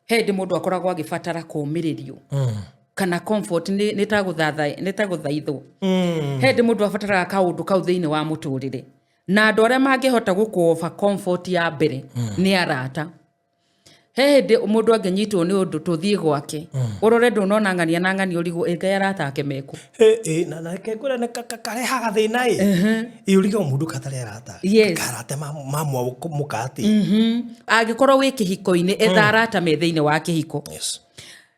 He hĩndĩ mũndũ akoragwo agĩbatara kũũmĩrĩrio kana comfort, nĩ ta gũthatha, nĩ ta gũthaithwo. He hĩndĩ mũndũ abataraga kaũndũ kau thĩinĩ wa mũtũrĩre, na andũ arĩa mangĩhota gũkũoba comfort ya mbere nĩ arata. He hĩndĩ mũndũ angĩnyitwo nĩ ũndũ, tũthiĩ gwake ũrore ndũnona ng'ania na ng'ania, ũrigwo, "Ĩ Ngai, arata ake meku?" Na reke ngwĩre nĩ karehaga thĩna ĩ ũrigagwo mũndũ katarĩ arata. Karata mamwa mũkatĩ. Angĩkorwo wĩ kĩhiko-inĩ, etha arata me thĩinĩ wa kĩhiko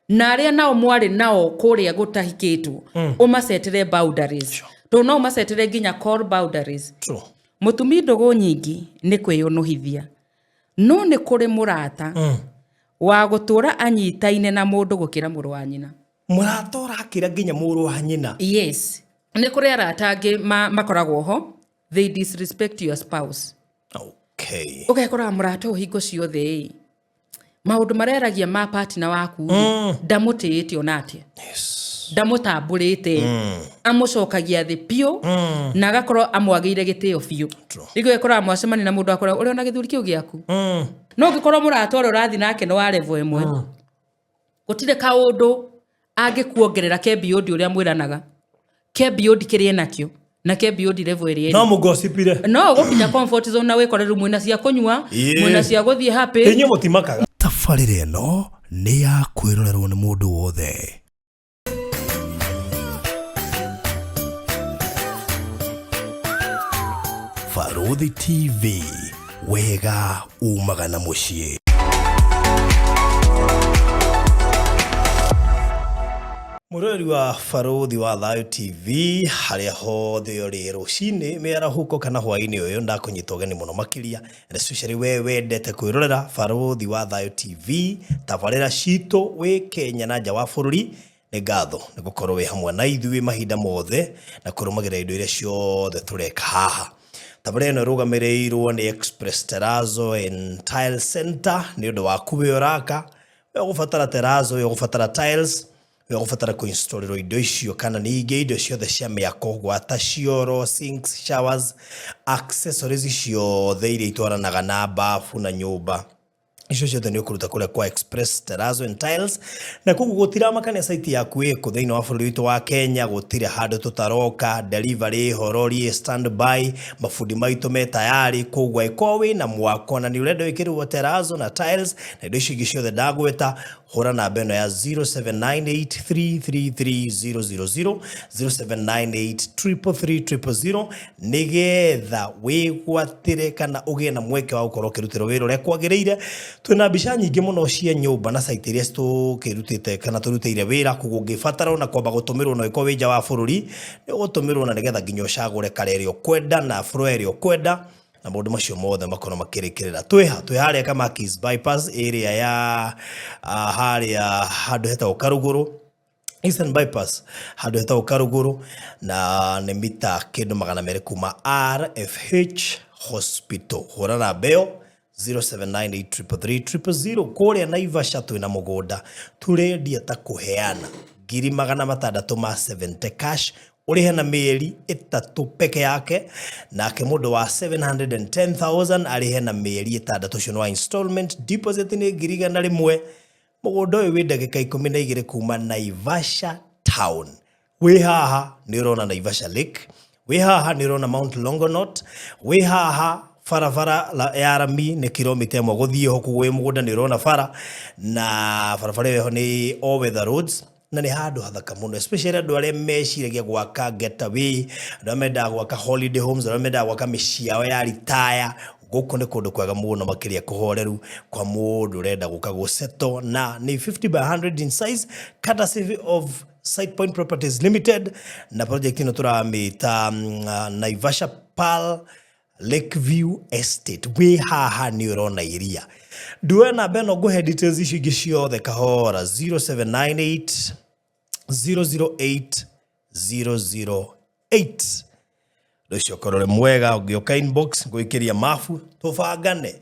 na arĩa nao mwarĩ nao kũrĩa gũtahikĩtwo, ũmacetere boundaries, tondũ no ũmacetere nginya call boundaries. Mũtumi, ndũgũ nyingĩ nĩ kwĩyũnũhithia, no nĩ kũrĩ mũrata wa gũtũra anyitaine na mũndũ gũkĩra mũrũ wa nyina. Mũrata ũrakĩra nginya mũrũ wa nyina. Yes, nĩ kũrĩ arata angĩ makoragwo ho, they disrespect your spouse. Ũgekoraga mũrata ũyũ hingo ciothe ĩ maũndũ mareragia ma partner waku rĩ, ndamũtĩĩte ona atĩa, ndamũtambũrĩte, amũcokagia thĩ biũ na agakorwo amwagĩire gĩtĩo biũ. Rĩngĩ ũgekoraga mwacemania na mũndũ akora ũrĩa ona gĩthuri kĩu gĩaku, no ũngĩkorwo mũrata ũrĩa ũrathiĩ nake nĩ wa level ĩmwe, gũtirĩ kaũndũ angĩkuongerera ke beyond ũrĩa mwĩranaga, ke beyond kĩrĩa enakĩo na ke beyond level ĩrĩa ĩrĩ. No mũgocipire. No ũgũkinya comfort zone na wĩkore rĩu mwĩna cia kũnyua, mwĩna cia gũthiĩ happy. Inyuĩ mũtimakaga. Tabarĩra ĩno nĩ ya kwĩrorerwo nĩ mũndũ wothe. Barũthi TV, wega umaga na mũciĩ. Mwĩroreri wa Barũthi wa Thayũ TV harĩa hothe ũrĩ, rũcinĩ, mĩarahũko kana hwaĩ-inĩ ũyũ, ndakũnyita ũgeni mũno makĩria, and especially we wendete kwĩrorera Barũthi wa Thayũ TV, tabarĩra citũ wĩ Kenya na nja wa bũrũri. Nĩ ngatho nĩ gũkorwo wĩ hamwe na ithuĩ mahinda mothe na kũrũmagĩrĩra indo iria ciothe tũreka haha. Tabarĩra ĩno ĩrũgamĩrĩirwo nĩ Express Terrazzo and Tile Center nĩ ũndũ waku wĩ ũraka, we ũgũbatara terrazzo, we ũgũbatara tiles, we ũgũbatara kũinstallĩrwo indo icio kana ningĩ indo ciothe cia mĩako, gwata cioro, sinks, showers, accessories ciothe iria itwaranaga na bafu na nyũmba, icio ciothe nĩ ũkũruta kũrĩa kwa Express Terrazzo and Tiles. Na koguo gũtiramakania site yaku ĩkũ thĩinĩ wa bũrũri witũ wa Kenya, gũtirĩ handũ tũtaroka. Delivery horori standby, mabundi maitũ me tayari. Koguo angĩkorwo wĩna mwako na nĩ ũrenda wĩkĩrĩrwo terrazzo na tiles na indo icio ingĩ ciothe ndagweta, hũra namba ĩno ya 0798333000, 0798333000, nĩgetha wĩgwatĩre kana ũgĩe na mweke wa gũkorwo ũkĩrutĩrwo wĩra ũrĩa kwagĩrĩire. Twĩna mbica nyingĩ mũno cia nyũmba na site iria tũkĩrutĩte kana tũrutĩire wĩra. Koguo ũngĩbatara ona kwamba gũtũmĩrwo na ũgĩkorwo wĩ nja wa bũrũri, nĩ ũgũtũmĩrwo na nĩgetha nginya ũcagũre kara ĩrĩa ũkwenda na floor ĩrĩa ũkwenda na maũndũ macio mothe makorwo makĩrĩkĩrĩra. Twĩha twĩ harĩa Kamakis Bypass area ya harĩa handũ hetagwo Karugũrũ, Eastern Bypass handũ hetagwo Karugũrũ, na nĩ mita kĩndũ 200 kuma RFH Hospital. Hũra namba ĩyo 0798333000. Kũrĩa Naivasha twĩna mũgũnda tũrendia ta kũheana, ngiri 670 cash, ũrĩhe na mĩeri 3 peke yake. Nake mũndũ wa 710,000 arĩhe na mĩeri 6, ũcio nĩ wa installment. Deposit nĩ ngiri 100. Mũgũnda ũyũ wĩ ndagĩka 12 kuma Naivasha town. Wĩ haha nĩ ũrona Naivasha Lake, wĩ haha nĩ ũrona Mount Longonot, wĩ haha barabara ya rami nĩ kilomita 1 gũthiĩ ho. Koguo wĩ mũgũnda nĩ ũrona bara, na barabara ĩyo nĩ all weather roads, na nĩ handũ hathaka mũno, especially andũ arĩa meciragia gwaka getaway, andũ arĩa mendaga gwaka holiday homes, andũ arĩa mendaga gwaka mĩciĩ yao ya retire. Gũkũ nĩ kũndũ kwega mũno makĩria, kũhoreru kwa mũndũ ũrenda gũka gũsettle, na nĩ 50 by 100 in size, courtesy of Site Point Properties Limited. Na project ĩno tũramĩta Naivasha Pearl Lakeview Estate. Wĩ haha nĩ ũrona iria. Nduoya namba ĩno ngũhe details icio ingĩ ciothe kahora, 0798 008 008. Ũndũ ũcio ũkorwo ũrĩ mwega. Ũngĩũka inbox ngũikĩria mabu tũbangane.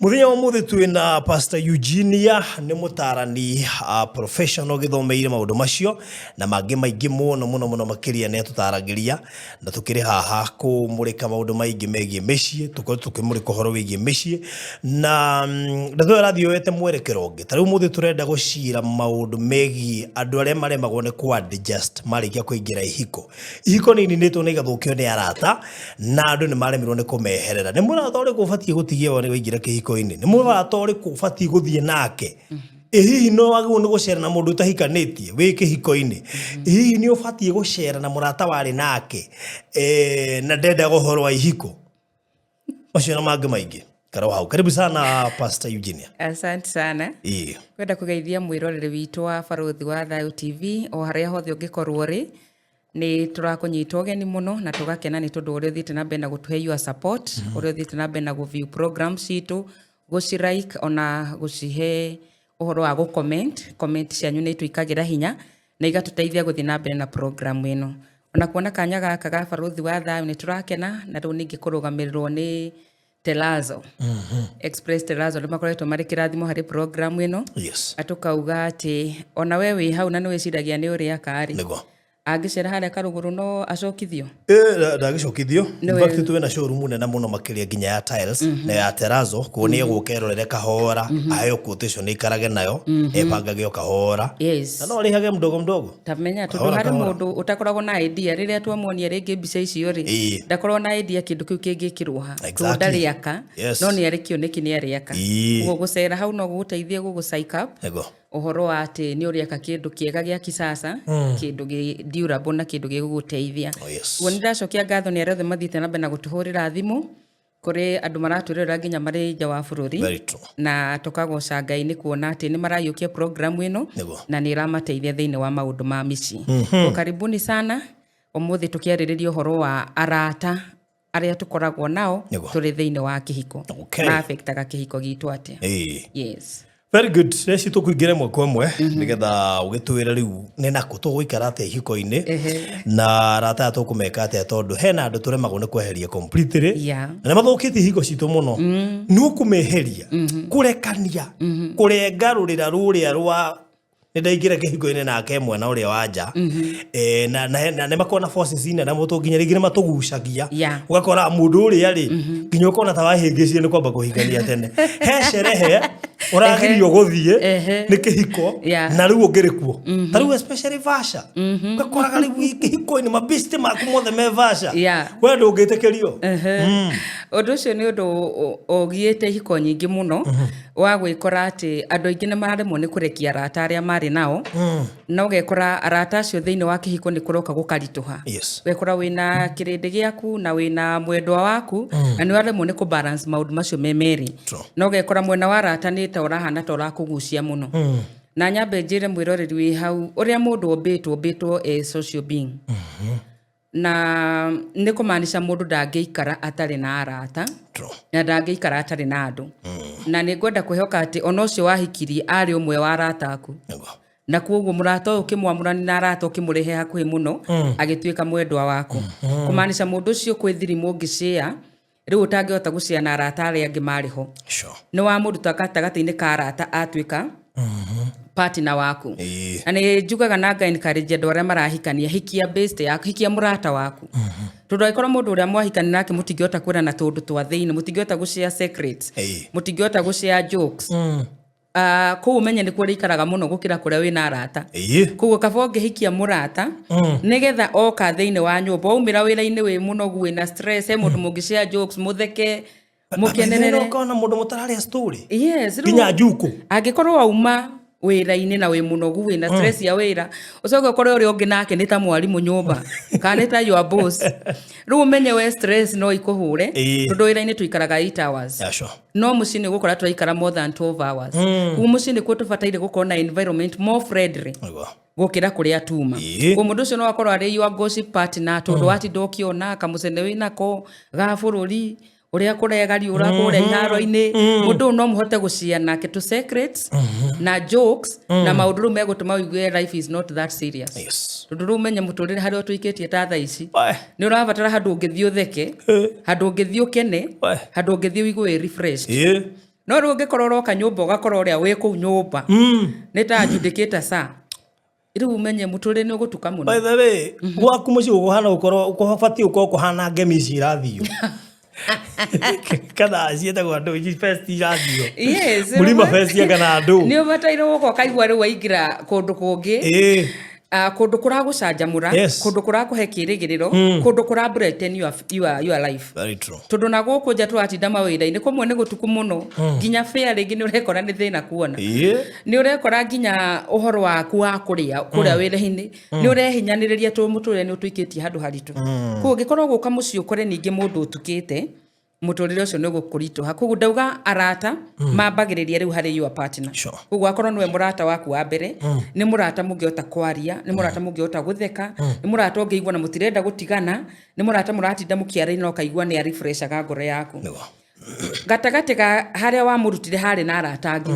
Mũthenya wa ũmũthĩ twĩna Pastor Eugenia, nĩ mũtarani professional gĩthomeire maũndũ macio na mangĩ maingĩ mũno mũno mũno makĩria. Nĩ atũtaragĩria na tũkĩrĩ haha kũmũrĩka maũndũ maingĩ megiĩ mĩciĩ, tũkorwo tũkĩmũrĩka ũhoro wĩgiĩ mĩciĩ na ndeto ĩyo ĩrathiĩ yoete mwerekero ũngĩ. Ta rĩu ũmũthĩ tũrenda gũcira maũndũ megiĩ andũ arĩa maremagwo nĩ kũ adjust marĩkia kũingĩra ihiko. Ihiko nĩ ininĩtwo na igathũkio nĩ arata na andũ nĩ maremirwo nĩ kũmeherera. Nĩ mũrata ũrĩkũ ũbatiĩ gũtigia wona waingĩra kĩhiko-inĩ? Nĩ mũrata ũrĩkũ ũbatiĩ gũthiĩ nake? Ĩ hihi no wagĩrĩirwo nĩ gũcera na mũndũ ũtahikanĩtie wĩ kĩhiko-inĩ? Ĩ hihi nĩ ũbatiĩ gũcera na mũrata warĩ nake na ndendaga ũhoro wa ihiko? Macio na mangĩ maingĩ. Karo hau. Karibu sana, Pastor Eugenia. Asante sana. Ĩĩ. Kwenda kũgeithia mwĩroreri witũ wa Barũthi wa Thayũ TV o harĩa hothe ũngĩkorwo ũrĩ. Nĩ tũrakũnyita ũgeni mũno na tũgakena nĩ tondũ ũrĩa ũthiĩte na mbere na gũtũhe your support, ũrĩa ũthiĩte na mbere na gũ-view program citũ, gũci-like ona gũcihe ũhoro wa gũ-comment. Comment cianyu nĩ itwĩkagĩra hinya na igatũteithia gũthiĩ na mbere na program ĩno. Ona kuona kanya gaka ga Barũthi wa Thayũ nĩ tũrakena, na rĩu ningĩ kũrũgamĩrĩrwo nĩ Telazo. Express Telazo nĩ makoretwo marĩ kĩrathimo harĩ program ĩno. Na tũkauga atĩ ona we wĩ hau na nĩ wĩciragia nĩ ũrĩaka rĩ. Nĩguo. Angĩcera harĩa karũgũrũ no acokithio? Ndagĩcokithio. In fact twĩna showroom nene mũno makĩria nginya ya tiles na ya terrazzo, koguo nĩ egũka erorere kahora, aheo quotation aikarage nayo, ebangage o kahora. Na no arĩhage mdogo mdogo. Tamenya tondũ Kahora, harĩ kahora. mũndũ ũtakoragwo na idea rĩrĩa twamuonia rĩngĩ mbica icio rĩ, ndakoragwo na idea kĩndũ kĩu kĩngĩkĩrwo ha. Tondũ ndarĩaka, no nĩ arĩ kĩoneki nĩ arĩaka. Koguo gũcera hau no gũgũteithie gũgũ psych up ũhoro wa atĩ nĩ ũrĩaka kĩndũ kĩega gĩa kisasa, kĩndũ gĩ durable na kĩndũ gĩgũgũteithia. Oh, yes. Koguo nĩ ndacokia ngatho nĩ arĩa othe mathiĩte na mbere na gũtũhũrĩra thimũ, kũrĩ andũ maratwĩrorera nginya marĩ nja wa bũrũri. Very true. Na tũkagoca Ngai nĩ kuona atĩ nĩ marayũkia program ĩno na nĩ ĩramateithia thĩinĩ wa maũndũ ma mĩciĩ. Mm Karibuni sana. Ũmũthĩ tũkĩarĩrĩria ũhoro wa arata arĩa tũkoragwo nao tũrĩ thĩinĩ wa kĩhiko. Ma-affectaga kĩhiko gitũ atĩa? Yes. Very good. Reci tũkũingĩra ĩmwe kwa ĩmwe nĩgetha ũgĩtwĩre rĩu nĩ nakũ tũgũikara atĩa ihiko-inĩ na arata aya tũkũmeka atĩa, tondũ hena andũ tũremagwo nĩ kweheria completely na nĩ mathũkĩtie ihiko citũ mũno. Nĩ ũkũmeheria, kũrekania, kũrenga rũrĩra rũrĩa rwa nĩ ndaingĩra kĩhiko-inĩ nake mwena ũrĩa wa nja. Na nĩ makoragwo na forces nene mũno, nginya rĩngĩ nĩ matũgucagia. Ũgakora mũndũ ũrĩa rĩ, nginya ũkona ta wahĩngĩcire nĩ kwamba kũhikania tene. He sherehe ũragirio gũthiĩ nĩ kĩhiko na rĩu ũngĩrĩ kuo. Ta rĩu especially Vasha. Ũgakoraga rĩu wĩ kĩhiko-inĩ mabĩcitĩ maku mothe me Vasha. We ndũngĩtĩkĩrio. Ũndũ ũcio nĩ ũndũ ũgiĩte ihiko nyingĩ mũno, wa gwĩkora atĩ andũ aingĩ nĩ maremwo nĩ kũrekia arata arĩa marĩ nao, na ũgekora arata acio thĩinĩ wa kĩhiko nĩ kũroka gũkaritũha. Ũgekora wĩna kĩrĩndĩ gĩaku na wĩna mwendwa waku, na nĩ waremwo nĩ kũ balance maũndũ macio me merĩ. Na ũgekora mwena wa arata nĩ ta ũrahana ta ũrakũgucia mũno. Na nyambe njĩre mwĩroreri wĩ hau ũrĩa mũndũ ombĩtwo, ombĩtwo a social being. Na nĩ kũmaanisha mũndũ ndangĩikara atarĩ na arata na ndangĩikara atarĩ na andũ. Na nĩ ngwenda kwĩhoka atĩ ona ũcio wahikirie arĩ ũmwe wa arata aku. Na koguo mũrata ũyũ ũkĩmwamũrania na arata ũkĩmũrehe hakuhĩ mũno, agĩtuĩka mwendwa waku. Kũmaanisha mũndũ ũcio kwĩ thiri mũngĩshare, rĩu ũtangĩhota gũshare na arata arĩa angĩ marĩ ho. Nĩ wamũruta gatagatĩ-inĩ ka arata atuĩka partner waku. Na nĩ njugaga na nga encourage andũ arĩa marahikania, hikia best yaku, hikia mũrata waku. Tondũ angĩkorwo mũndũ ũrĩa mwahikania nake mũtingĩhota kwĩrana tũũndũ twa thĩinĩ, mũtingĩhota gũ share secrets, mũtingĩhota gũ share jokes, kũu ũmenye nĩkuo ũrĩikaraga mũno gũkĩra kũrĩa wĩna arata. Koguo kaba ũngĩhikia mũrata, nĩgetha oka thĩinĩ wa nyũmba, waumĩra wĩra-inĩ wĩ mũnogu, wĩna stress, he mũndũ mũngĩ share jokes, mũtheke, mũkenerere. Ũkona mũndũ mũtararĩa story. Yes, rĩu Nginya njuku. Angĩkorwo wauma wĩra-inĩ na wĩ mũnogu, wĩna stress ya wĩra, ũcoke ũkore ũrĩa ũngĩ nake nĩ ta mwarimũ nyũmba kana nĩ ta your boss, rĩu ũmenye we stress no ikũhũre. Tondũ wĩra-inĩ tũikaraga 8 hours. Yeah, sure. No mũciĩ nĩ ũgũkora tũraikara more than 12 hours. Koguo mũciĩ nĩkuo tũbataire gũkorwo na environment more friendly gũkĩra kũrĩa tuma. Koguo mũndũ ũcio no akorwo arĩ your gossip partner, tondũ watinda ũkĩona kamũcene wĩnako ga bũrũri. Ũrĩa kũregariũra kũrĩa iharo-inĩ, mũndũ ũyũ no mũhote gũcia nake to secrets na jokes na maũndũ rĩu megũtũma ũigue life is not that serious. Tondũ rĩu ũmenye mũtũrĩre harĩa ũtũikĩtie ta thaa ici, We. nĩ ũrabatara handũ ũngĩthiĩ ũtheke, handũ ũngĩthiĩ ũkene, We. handũ ũngĩthiĩ ũigue wĩ refreshed. No rĩu ũngĩkorwo ũroka nyũmba, ũgakorwo ũrĩa wĩ kũu nyũmba nĩ ta adjudicator sa rĩu ũmenye mũtũrĩre nĩ ũgũtuka mũno. By the way, gwaku mũciĩ gũkũhana gũkorwo gũbatiĩ gũkorwo kũhana ngemi ici irathiio kana ciĩtagwo andũ ici fest irathiio. Yes. Mũrima fest kana andũ. Nĩ ũbataire gũka ũkaigua rĩu waingĩra kũndũ kũngĩ, kũndũ kũragũcanjamũra, kũndũ kũrakũhe kĩrĩgĩrĩro, kũndũ kũra brighten your life. Very true. Tondũ na gũkũ nja tũratinda mawĩra-inĩ, kũmwe nĩ gũtuku mũno, nginya fare rĩngĩ nĩ ũrekora nĩ thĩna kuona. Nĩ ũrekora nginya ũhoro waku wa kũrĩa kũrĩa wĩra-inĩ nĩ ũrehinyanĩrĩria, tondũ mũtũrĩre nĩ ũtũikĩtie handũ haritũ. Koguo ũngĩkorwo gũka mũciĩ ũkore ningĩ mũndũ ũtukĩte, mũtũrĩre ũcio nĩ ũgũkũritũha. Koguo ndauga arata mambagĩrĩria rĩu harĩ your partner. Koguo akorwo nĩwe mũrata waku wa mbere, nĩ mũrata mũngĩhota kwaria, nĩ mũrata mũngĩhota gũtheka, nĩ mũrata ũngĩigua na mũtirenda gũtigana, nĩ mũrata mũratinda mũkĩaria na ũkaigua nĩ arefreshaga ngoro yaku. Gatagatĩ ga harĩa wamũrutire harĩ na arata angĩ,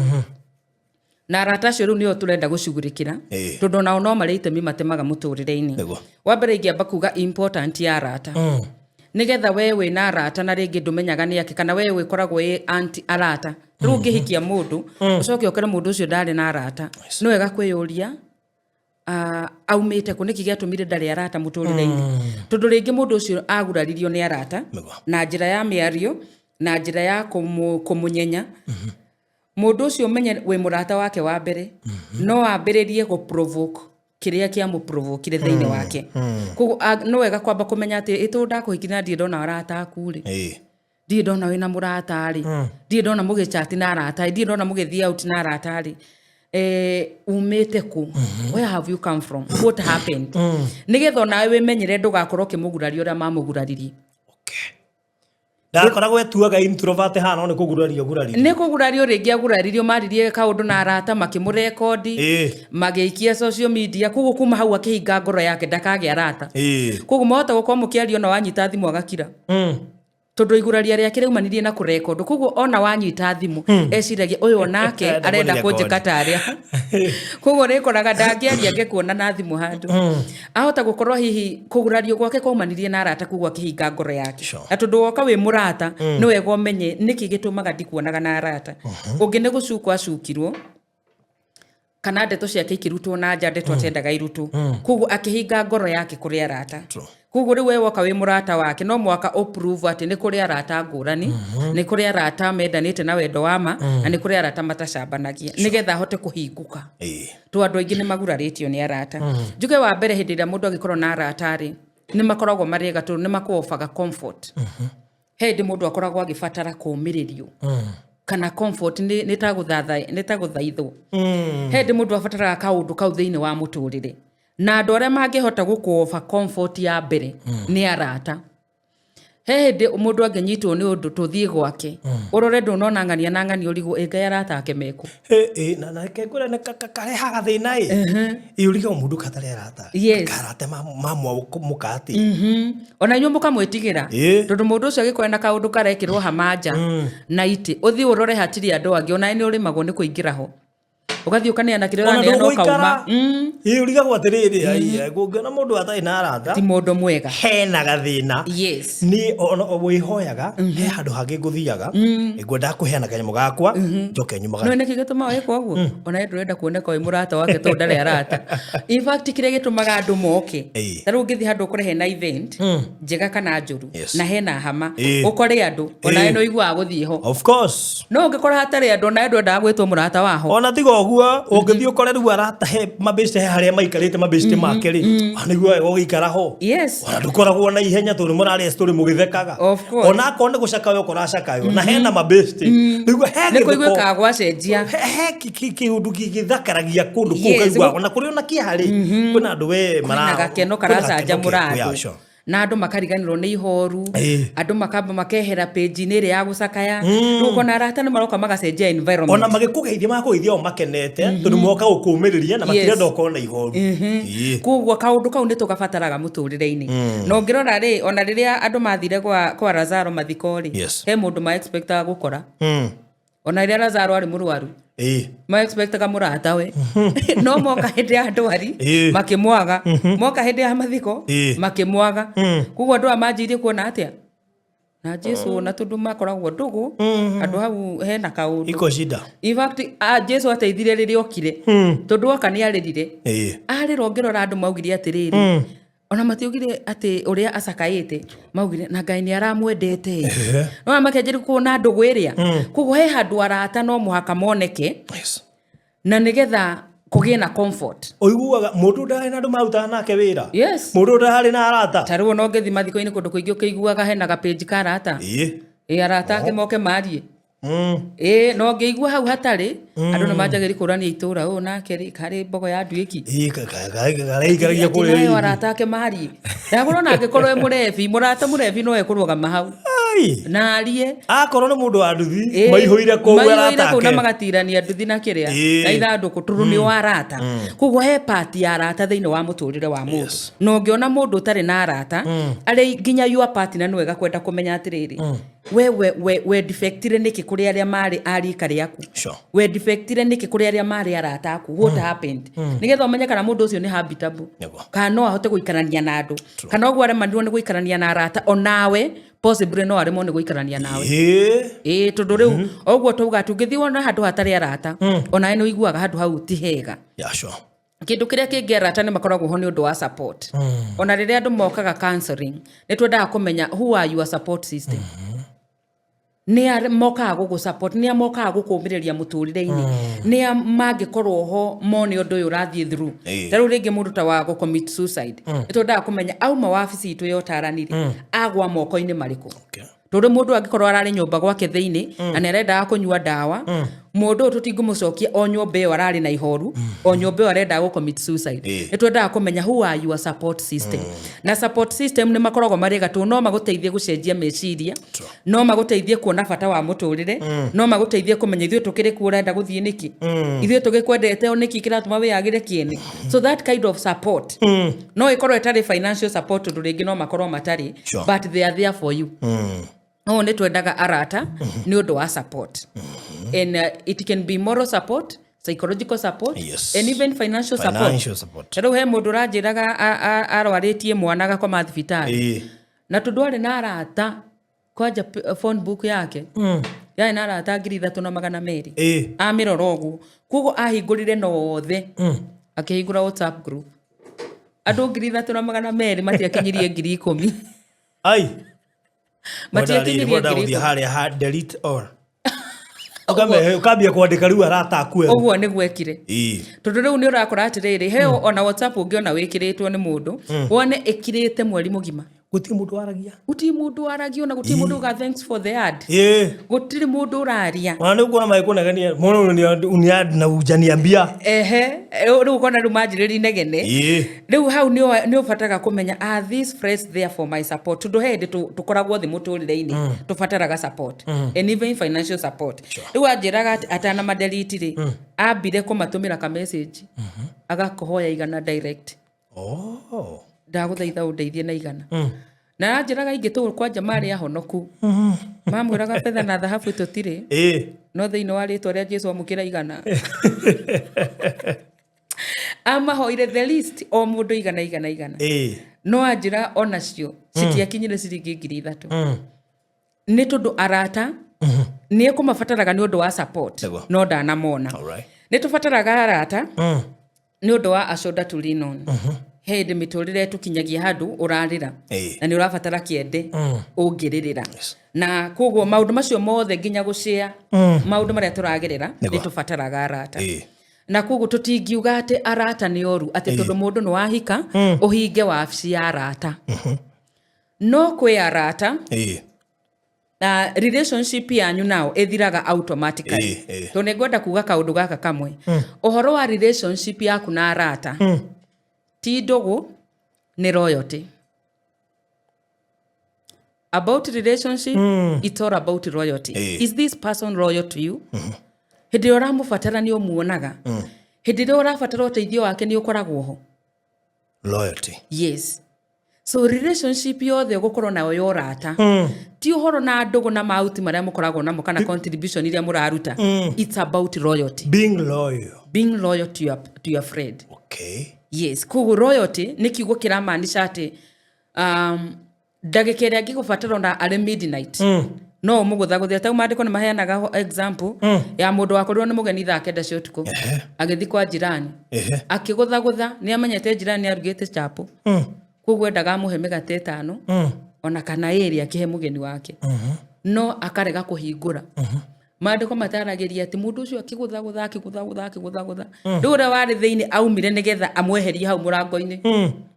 na arata acio rĩu nĩo tũrenda gũcugurĩkĩra, tondũ onao no marĩ itemi matemaga mũtũrĩre-inĩ. Wa mbere ingĩamba kuga important ya arata, nĩgetha we wĩna arata na rĩngĩ ndũmenyaga nĩ ake, kana we wĩkoragwo wĩ anti arata. Rĩu ũngĩhikia mũndũ, ũcoke ũkore mũndũ ũcio ndarĩ na arata, nĩ wega kwĩyũria aumĩte kũ, nĩkĩ gĩatũmire ndarĩ arata mũtũrĩre-inĩ, tondũ rĩngĩ mũndũ ũcio aguraririo nĩ arata na njĩra ya mĩario, na njĩra ya kũmũnyenya mũndũ ũcio. Ũmenye wĩ mũrata wake wa mbere, no ambĩrĩrie gũ provoke kĩrĩa kĩamũprovokire thĩinĩ wake. Koguo no wega kwamba kũmenya atĩ ĩtũ ndakũhikia na ndirĩ ndona arata aku rĩ, ndirĩ ndona wĩna mũrata rĩ, ndirĩ ndona mũgĩchat na arata rĩ, ndirĩ ndona mũgĩthiĩ out na arata rĩ, umĩte kũ? Where have you come from? What happened? Nĩgetha onawe wĩmenyere ndũgakorwo ũkĩmũguraria ũrĩa mamũguraririe. Ndakoragwo etuaga introvert hana, no nĩ kũgurario guraririo. Nĩ kũgurario rĩngĩ aguraririo, maririe kaũndũ na arata, makĩmũrekondi, magĩikia social media. Koguo kuma hau akĩhinga ngoro yake ndakagĩa arata. Koguo mwahota gũkorwo mũkĩaria, ona wanyita thimũ agakira, tondũ iguraria rĩake rĩaumanirie na kũrekondwo. Koguo ona wanyita thimũ eciragia ũyũ onake Arenda arenda kũnjĩka. Kũnjĩka tarĩa. Koguo rĩkoraga ndangĩaria angĩkuona na thimũ handũ. Ahota gũkorwo hihi kũgurario gwake kwaumanirie na arata, koguo akĩhinga ngoro yake. Na tondũ woka wĩ mũrata, nĩ wega ũmenye nĩkĩ gĩtũmaga ndikuonaga na arata. Ũngĩ nĩ gũcukwo acukirwo, kana ndeto ciake ikĩrutwo na nja, ndeto atendaga irutwo, koguo akĩhinga ngoro yake kũrĩ arata. Koguo rĩu we woka wĩ mũrata wake, no mũhaka ũprove atĩ nĩ kũrĩ arata ngũrani, nĩ kũrĩ arata mendanĩte na wendo wa ma, na nĩ kũrĩ arata matacambanagia, nĩgetha ahote kũhingũka. To andũ aingĩ nĩ magurarĩtio nĩ arata. Njuge wa mbere, hĩndĩ ĩrĩa mũndũ angĩkorwo na arata rĩ, nĩ makoragwo marĩ ega tondũ nĩ makũobaga comfort. He hĩndĩ mũndũ akoragwo agĩbatara kũũmĩrĩrio kana comfort, nĩ ta gũthaithwo. He hĩndĩ mũndũ abataraga kaũndũ kau thĩinĩ wa mũtũrĩre, na andũ arĩa mangĩhota gũkũoba comfort ya mbere nĩ arata. He hĩndĩ mũndũ angĩnyitwo nĩ ũndũ, tũthiĩ gwake ũrore ndũnona ng'ania na ng'ania, ũrigwo ĩ Ngai arata ake mekũ. Na reke ngwĩre nĩ karehaga thĩna ĩ ũrigagwo mũndũ katarĩ arata. Karata mamwa mũkatĩ. Ona inyuĩ mũkamwĩtigĩra, tondũ mũndũ ũcio agĩkorwo na kaũndũ karekĩrwo hamanja na itĩ, ũthiĩ ũrore hatirĩ andũ angĩ, onawe nĩ ũrĩmagwo nĩ kũingĩra ho, ũgathiĩ ũkaneana kĩrĩa Ona ũraneana ndũgũikara. ũkauma. Ĩ ũrigagwo atĩrĩrĩ, ai, kũngĩona mũndũ atarĩ na arata Ti mũndũ mwega. Hena gathĩna. Niĩ ona wĩhoyaga he handũ hangĩ ngũthiaga, ngwendaga kũheana kanyamũ gakwa njoke nyumagare. No nĩkĩ gĩtũmaga wĩkwo ũguo? Ona we ndũrenda kuoneka wĩ mũrata wake tondũ ndarĩ arata. In fact, kĩrĩa gĩtũmaga andũ moke, ta rĩu ũngĩthiĩ handũ ũkore hena event njega kana njũru, na hena hama, ũkore andũ, onawe nĩ ũiguaga gũthiĩ ho. Of course. No ũngĩkora hatarĩ andũ, onawe ndwendaga gwĩtwo mũrata waho. Ona tiga ũguo, ũngĩthiĩ ũkore rĩu arata he mabĩcite, he harĩa maikarĩte mabĩcite make rĩ, nĩguo wega ũgĩikara ho. Ona ndũkoragwo na ihenya tondũ mũrarĩa story mũgĩthekaga. Of course. Ona akorwo nĩ gũcakayo ũkoracakayo na hena mabĩcite nĩguo he Nĩ gĩtheko. kũiguĩkaga gwacenjia. He kĩũndũ gĩthakaragia kũndũ kũu. Ũkaigua ona kũrĩ ona kĩeha rĩ, kwĩna andũ we Kwĩna gakeno kwĩna gakeno karacanjamũra yeah, andũ. Na andũ makariganĩrwo nĩ ihoru. Andũ makamba makehera page-inĩ ĩrĩa ya gũcakaya. Rĩu ũkona arata nĩ maroka magacenjia environment. Ona magĩkũgeithia magakũgeithia o makenete tondũ moka gũkũmĩrĩria na matirenda ũkorwo na ihoru. Koguo kaũndũ kau nĩ tũgabataraga mũtũrĩre-inĩ. Na ũngĩrora rĩ, ona rĩrĩa andũ mathire kwa Lazaro mathiko rĩ, he mũndũ ma expectaga gũkora. Ona rĩrĩa Lazaro arĩ mũrwaru, ma expectaga mũratawe, no moka hĩndĩ ya ndwari makĩmwaga, moka hĩndĩ ya mathiko makĩmwaga. Koguo andũ aya manjĩirie kuona atĩa na Jesu, na tondũ makoragwo ndũgũ, andũ hau hena kaũndũ. Iko shida. In fact, Jesu ateithire rĩrĩa okire, tondũ oka nĩ arĩrire. Arĩra, ũngĩrora andũ maugire atĩrĩrĩ, ona matiugire atĩ ũrĩa acakaĩte, maugire na Ngai nĩ aramwendete. No makĩanjĩrĩria kuona ndũgũ ĩrĩa. Koguo he handũ arata no mũhaka moneke na nĩgetha kũgĩe na comfort. Ũiguaga mũndũ ndarĩ na andũ marutaga nake wĩra. Mũndũ ndarĩ na arata. Ta rĩu ona ũngĩthiĩ mathiko-inĩ kũndũ kũingĩ, ũkĩiguaga hena gapĩnji ka arata. Ĩ arata ake moke marie. Ĩ no ngĩigua hau hatarĩ andũ nĩ manjagĩrĩria kũrania itũra ũũ nake rĩ, karĩ mbogo ya nduĩki. Karaikaragia kũrĩa. Atinayo arata ake marie, ndagũrwo na angĩkorwo e mũrebi, mũrata mũrebi no ekũrũgama hau na arie. Akorwo nĩ mũndũ wa nduthi, maihũire kũu maihũire arata kũu na ake. Magatirania nduthi na kĩrĩa na ithandũkũ tondũ nĩ wa arata. Koguo he part ya arata thĩinĩ wa mũtũrĩre wa mũndũ. Na ũngĩona mũndũ ũtarĩ na arata arĩ nginya your partner, nĩ wega kwenda kũmenya atĩrĩrĩ, we defectire nĩkĩ kũrĩ arĩa marĩ a rika rĩaku? We defectire nĩkĩ kũrĩ arĩa marĩ arata aku? What happened? Nĩgetha ũmenye kana mũndũ ũcio nĩ habitable, kana no ahote gũikarania na andũ, kana ũguo aremanirwo nĩ gũikarania na arata, onawe possibly no aremwo nĩ gũikarania nawe. Ĩĩ, tondũ rĩu ũguo twauga atĩ ũngĩthiĩ wona handũ hatarĩ arata, onawe nĩ ũiguaga handũ hau ti hega. Kĩndũ kĩrĩa kĩngĩ, arata nĩ makoragwo ho nĩ ũndũ wa support. Ona rĩrĩa andũ mokaga counseling, nĩ twendaga kũmenya who are your support system, nĩ a mokaga gũgũ support, nĩ a mokaga gũkũmĩrĩria mũtũrĩre-inĩ, nĩ a mangĩkorwo ho mone ũndũ ũyũ ũrathiĩ through. Ta rĩu rĩngĩ mũndũ ta wa gũ commit suicide, nĩ twendaga kũmenya auma wabici itũ ya ũtaranire agwa moko-inĩ marĩkũ. Tondũ mũndũ angĩkorwo ararĩ nyũmba gwake thĩinĩ na nĩ arendaga kũnyua ndawa, mũndũ ũyũ tũtingũmũcokia o nyũmba ĩyo ararĩ na ihoru, o nyũmba ĩyo arendaga gũ commit suicide. Nĩ twendaga kũmenya who are your support system. Na support system nĩ makoragwo marĩ gatũ, no magũteithie gũcenjia meciria, no magũteithie kuona bata wa mũtũrĩre, no magũteithie kũmenya ithuĩ tũkĩrĩ kuo, ũrenda gũthiĩ nĩkĩ, ithuĩ tũgĩkwendete o nĩkĩ kĩratũma wĩyagĩre kĩene. So that kind of support no ĩkorwo ĩtarĩ financial support, tondũ rĩngĩ no makorwo matarĩ, but they are there for you. Ũũ nĩ twendaga arata nĩ ũndũ wa support, and it can be moral support, psychological support, and even financial support. Financial support. Ta rĩu he mũndũ ũranjĩraga arwarĩtie mwana agakoma thibitarĩ, na tondũ arĩ na arata kwanja phone book yake yarĩ na arata 3200. Amĩrora ũguo, koguo ahingũrire na othe, akĩhingũra WhatsApp group, andũ 3200 matiakinyirie 10,000. Ai. Matiakinyirie Mwenda ngiri gũthiĩ ikũmi. harĩa ha delete all. Ũkamehe ũkambia kwandĩka rĩu arata aku erũ. Ũguo nĩguo ekire. Tondũ rĩu nĩ ũrakora atĩrĩrĩ, he ona WhatsApp ũngĩona wĩkĩrĩtwo nĩ mũndũ, wone ĩkirĩte mweri mũgima. Gũtirĩ mũndũ waragia. Gũtirĩ mũndũ waragia, ona gũtirĩ mũndũ uga thanks for the ad. Gũtirĩ mũndũ ũraria. Ona nĩ ũkuona magĩkũnegenia mũno uniad na ujaniambia. Ehe, rĩu ũkona rĩu manjĩrĩria inegene. Rĩu hau nĩ ũbataraga kũmenya, are these friends there for my support? Tondũ he hĩndĩ tũkoragwo thĩ mũtũrĩre-inĩ tũbataraga support and even financial support. Rĩu anjĩraga atĩ atanamadelete rĩ, ambire kũmatũmĩra ka message, agakũhoya 100 direct. Ndagũthaitha ũndeithie na 100. Na anjĩraga ingĩ tũ kwanja marĩ ahonoku, mamwĩraga betha na thahabu tũtirĩ, no thĩinĩ wa rĩtwa rĩa Jesu amũkĩra 100. Amahoire the least, o mũndũ 100, 100, 100. No anjĩra onacio citiakinyire ciringi 3000. Nĩ tondũ arata nĩ ekũmabataraga nĩ ũndũ wa support, no ndanamona. Nĩ tũbataraga arata nĩ ũndũ wa a shoulder to lean on. He hĩndĩ mĩtũrĩre tũkinyagia handũ ũrarĩra na nĩ ũrabatara kĩende ũngĩrĩrĩra. Na koguo maũndũ macio mothe, nginya gũcĩa maũndũ marĩa tũragerera, nĩ tũbataraga arata. Na koguo tũtingiuga atĩ arata nĩ oru, atĩ tondũ mũndũ nĩ wahika ũhinge wabici ya arata. No kwĩ arata na relationship yanyu nao ĩthiraga automatically. Tondũ nĩ ngwenda kuga kaũndũ gaka kamwe, ũhoro wa relationship yaku na arata ti ndũgũ, nĩ loyalty. About relationship, it's all about loyalty. Is this person loyal to you? Hĩndĩ ĩrĩa ũramũbatara nĩ ũmuonaga? Hĩndĩ ĩrĩa ũrabatara ũteithio wake nĩ ũkoragwo ho? Loyalty. Yes. So relationship yothe ũgũkorwo nayo ya ũrata, ti ũhoro na ndũgũ na mauti marĩa mũkoragwo namo kana contribution iria mũraruta. It's about loyalty. Being loyal. Being loyal to your friend. Yes, koguo loyalty nĩ kiugo kĩramaanisha atĩ ndagĩka ĩrĩa angĩgũbatara ona arĩ midnight no ũmũgũthagũthia. Tau maandĩko nĩ maheanaga example ya mũndũ wakorirwo nĩ mũgeni thaa 9 cia ũtukũ, agĩthiĩ kwa jirani, akĩgũthagũtha. Nĩ amenyete jirani nĩ arugĩte chapo, koguo endaga amũhe mĩgate 5 ona kana 2 akĩhe mũgeni wake, no akarega kũhingũra. Maandĩko mataragĩria atĩ mũndũ ũcio akĩgũthagũtha, akĩgũthagũtha, akĩgũthagũtha, rĩu ũrĩa warĩ thĩinĩ aumire nĩgetha amweherie hau mũrango-inĩ,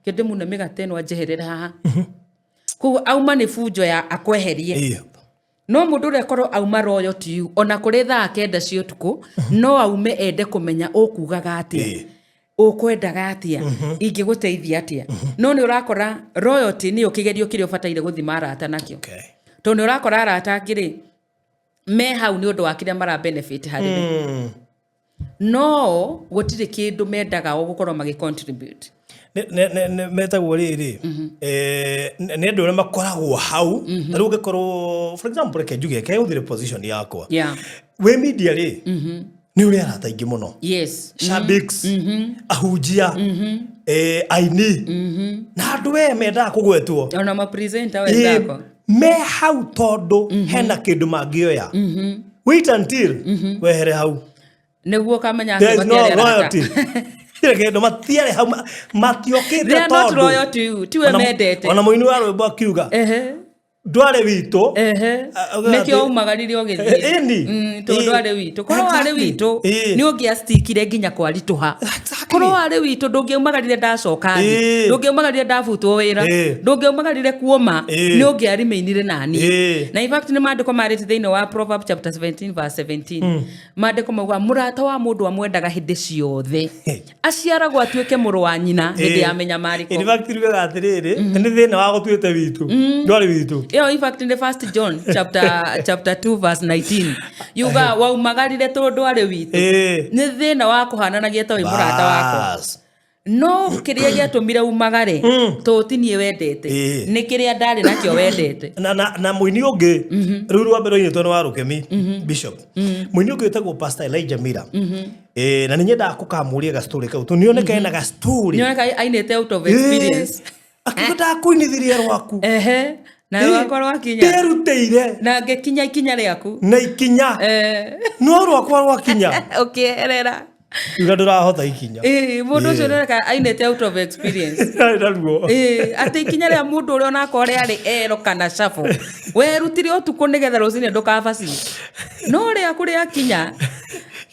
kĩndĩ mũno mĩgate ĩno anjeherere haha. Koguo auma nĩ bunjo ya akweherie. No mũndũ ũrĩa korwo auma loyal to you, ona kũrĩ thaa 9 cia ũtukũ no aume ende kũmenya ũkugaga atĩa, ũkwendaga atĩa, ingĩgũteithia atĩa. No nĩ ũrakora loyalty nĩyo kĩgerio kĩrĩa ũbataire gũthima arata nakĩo, tondũ nĩ ũrakora arata angĩ rĩ me hau nĩ ũndũ wa kĩrĩa mara benefit harĩ we, no gũtirĩ kĩndũ mendaga o gũkorwo magĩ contribute. Metagwo rĩrĩ, nĩ andũ arĩa makoragwo hau. Ta rĩu ũngĩkorwo, for example, reke njuge, reke hũthĩre position yakwa, wĩ media rĩ, nĩ ũrĩ arata aingĩ mũno, shabiki, ahunjia, aini na andũ we mendaga kũgwetwo. Ona mapresenter wenzako. Me hau tondũ hena kĩndũ mangĩoya. Wait until wehere hau. Nĩguo ũkamenya There atĩ is no matiarĩ arata. loyalty. Tirĩ kĩndũ, matiarĩ hau, matiokĩte They are not tondũ loyal to you, tiwe mendete. Ona mũini wa rwĩmbo akiuga ndwarĩ witũ. Nĩkĩo umagarire ũgĩthiĩ. Ĩni. Tondũ ndwarĩ witũ. Korwo warĩ witũ, nĩ ũngĩastikire nginya kwaritũha. Korwo warĩ witũ, ndũngĩaumagarire ndacoka thĩ, ndũngĩaumagarire ndabutwo wĩra, ndũngĩaumagarire kuoma, nĩ ũngĩarimĩinire nani. Na in fact nĩ maandĩko marĩte thĩinĩ wa Proverb chapter 17 verse 17, maandĩko mauga mũrata wa mũndũ amwendaga hĩndĩ ciothe, aciaragwo atuĩke mũrũ wa nyina hĩndĩ ya mĩnyamarĩko. In fact riugaga atĩrĩrĩ, nĩ thĩna wa gũtuĩte witũ, ndwarĩ witũ. Ĩyo in fact nĩ First John chapter 2 verse 19, yuga waumagarire tondũ ndwarĩ witũ. Nĩ thĩna wa kũhananagia ta wĩ mũrata wakwa, no kĩrĩa gĩatũmire umagare to ti niĩ wendete, nĩ kĩrĩa ndarĩ nakĩo wendete. Na mũini ũngĩ rĩu rwa mbere oinĩtwo nĩ wa Rũkemi Bishop, mũini ũngĩ wĩtagwo Pastor Elijah Mira. Na nĩ nyendaga kũkamũria gastori kau tondũ nĩoneka ena gastori. Nĩoneka ainĩte out of experience. Akiuga ndakũinithirie rwaku. Na rwakwa rwakinya, nderutĩire na ngĩkinya ikinya rĩaku na ikinya, no rwakwa rwakinya ũkĩeherera. Uga ndũrahota ikinya. Ĩĩ, mũndũ ũcio nĩoneka ainĩte out of experience. Arĩ na ruo. Ĩĩ, atĩ ikinya rĩa mũndũ ũrĩa onakorwo rĩarĩ ero kana cabo werutire ũtukũ nĩgetha rũcinĩ ndũkabacie, no rĩaku rĩakinya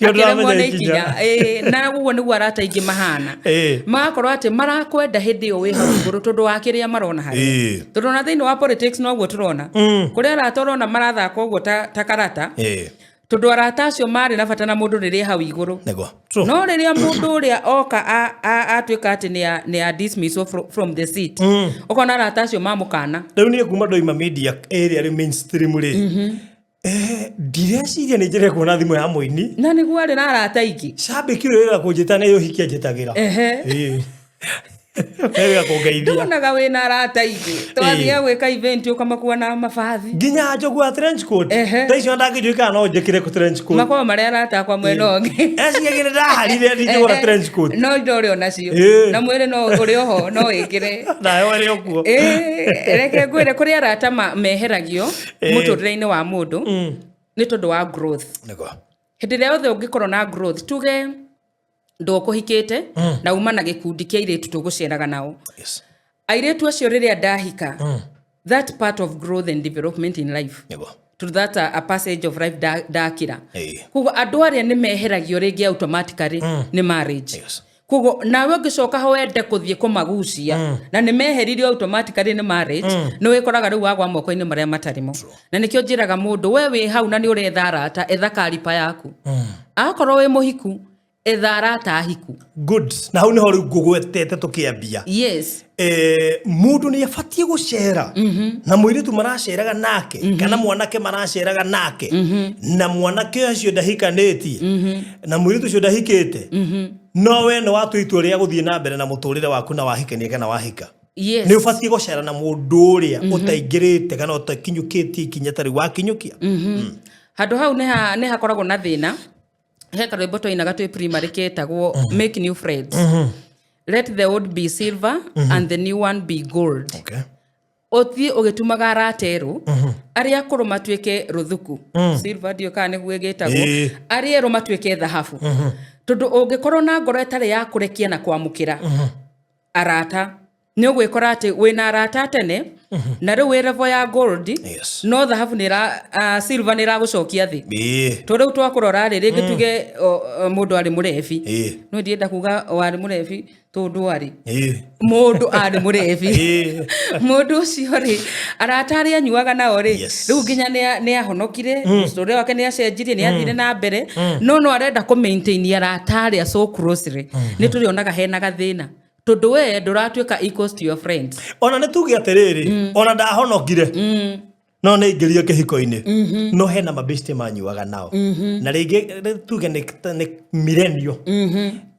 Kĩo akĩremwo ndũramenya nĩ ikinya. ikinya. Ĩĩ, na ũguo nĩguo arata aingĩ mahana. Magakorwo atĩ marakwenda hĩndĩ ĩyo wĩ hau igũrũ tondũ wa kĩrĩa marona harĩa. Tondũ ona thĩinĩ wa politics noguo tũrona, kũrĩ arata ũrona marathaka ũguo ta karata, tondũ arata acio marĩ na bata na mũndũ rĩrĩa hau igũrũ. Nĩguo. True. No rĩrĩa mũndũ ũrĩa oka atuĩka atĩ nĩ a dismissal from the seat, ũkona arata acio mamũkana. Rĩu niĩ kuma ndoima media ĩrĩa rĩu mainstream rĩ, ndireciria nĩ njĩre kuona thimũ ya mũini. Na nĩguo arĩ na arata aingĩ. Cambĩki ũrĩa wĩra kũnjĩta nĩ ũhiki anjĩtagĩra. Wĩra kũngeithia. Ndonaga wĩna arata aingĩ, twathiaga gwĩka event ũkamakua na mabathi. Nginya njogu ya trench coat. Thaa icio ndangĩnjũĩ kana no njĩkĩre kũ trench coat. Makoragwo marĩ arata akwa mwena ũngĩ. Eciagia nĩ ndaharire ndingĩgũra trench coat. No indo ũrĩ onacio na mwĩrĩ no ũrĩ oho no wĩkĩre. Nayo ĩrĩ o kuo. Ĩĩ, reke ngwĩre, kũrĩ arata meheragio mũtũrĩre-inĩ wa mũndũ nĩ tondũ wa growth. Hĩndĩ ĩrĩa yothe ũngĩkorwo na growth, tuge ndũkũhikĩte na uma na gĩkundi kĩa airĩtu tũgũceraga nao, airĩtu acio rĩrĩa ndahika, that part of growth and development in life, to that a passage of life ndakĩra. Koguo andũ arĩa nĩ meheragio rĩngĩ automatically nĩ marriage. Koguo nawe ũngĩcoka ho wende kũthiĩ kũmagucia na nĩ meheririo automatically nĩ marriage, nĩ wĩkoraga rĩu wagwa moko-inĩ marĩa matarĩ mo. Na nĩkĩo njĩraga mũndũ, we wĩ hau na nĩ ũretha arata, etha karipa yaku. Akorwo wĩ mũhiku, Etha arata ahiku. Good, na hau niho riu ngugwetete tukiambia. Mundu ni abatie gucera na muiritu maraceraga nake kana mwanake maraceraga nake na mwanake ucio ndahikanitie na muiritu ucio ndahikite, no we no watua itua ria guthie na mbere na muturire waku na wahikania kana wahika, ni ubatie gucera na mundu uria utaingirite kana utakinyukitie ikinya ta riu wakinyukia. Handå hau nä hakoragwo na thä na he karwĩmbo twainaga twĩ primary ketagwo "Make New Friends". Let the old be silver and the new one be gold. Ũthiĩ ũgĩtumaga arata erũ, arĩa akũrũ matuĩke rũthuku, silver ndiũ kana nĩguo ĩgĩtagwo, arĩa erũ matuĩke thahabu, tondũ ũngĩkorwo na ngoro ĩtarĩ ya kũrekia na kwamũkĩra arata, nĩ ũgwĩkora atĩ wĩna arata tene na rĩu wĩ level ya gold, no thahabu nĩ silver nĩ ĩragũcokia thĩ. To rĩu twakũrora rĩ, rĩngĩ tuge o mũndũ arĩ mũrebi. No ndienda kuga warĩ mũrebi tondũ arĩ mũndũ arĩ mũrebi. Mũndũ ũcio rĩ, arata arĩa anyuaga nao rĩ, rĩu nginya nĩ ahonokire, mũtũrĩre wake nĩ acenjirie, nĩ athire na mbere, no arenda kũ maintain arata arĩa so closely, nĩ tũrĩonaga hena gathĩna tondũ we ndũratuĩka equals to your friends. Ona nä tuge atä ona ndahonokire no nä ingä rio kä hiko-inä, no hena mabĩcite manyuaga nao na rĩngĩ rĩ tuge nĩ mirenio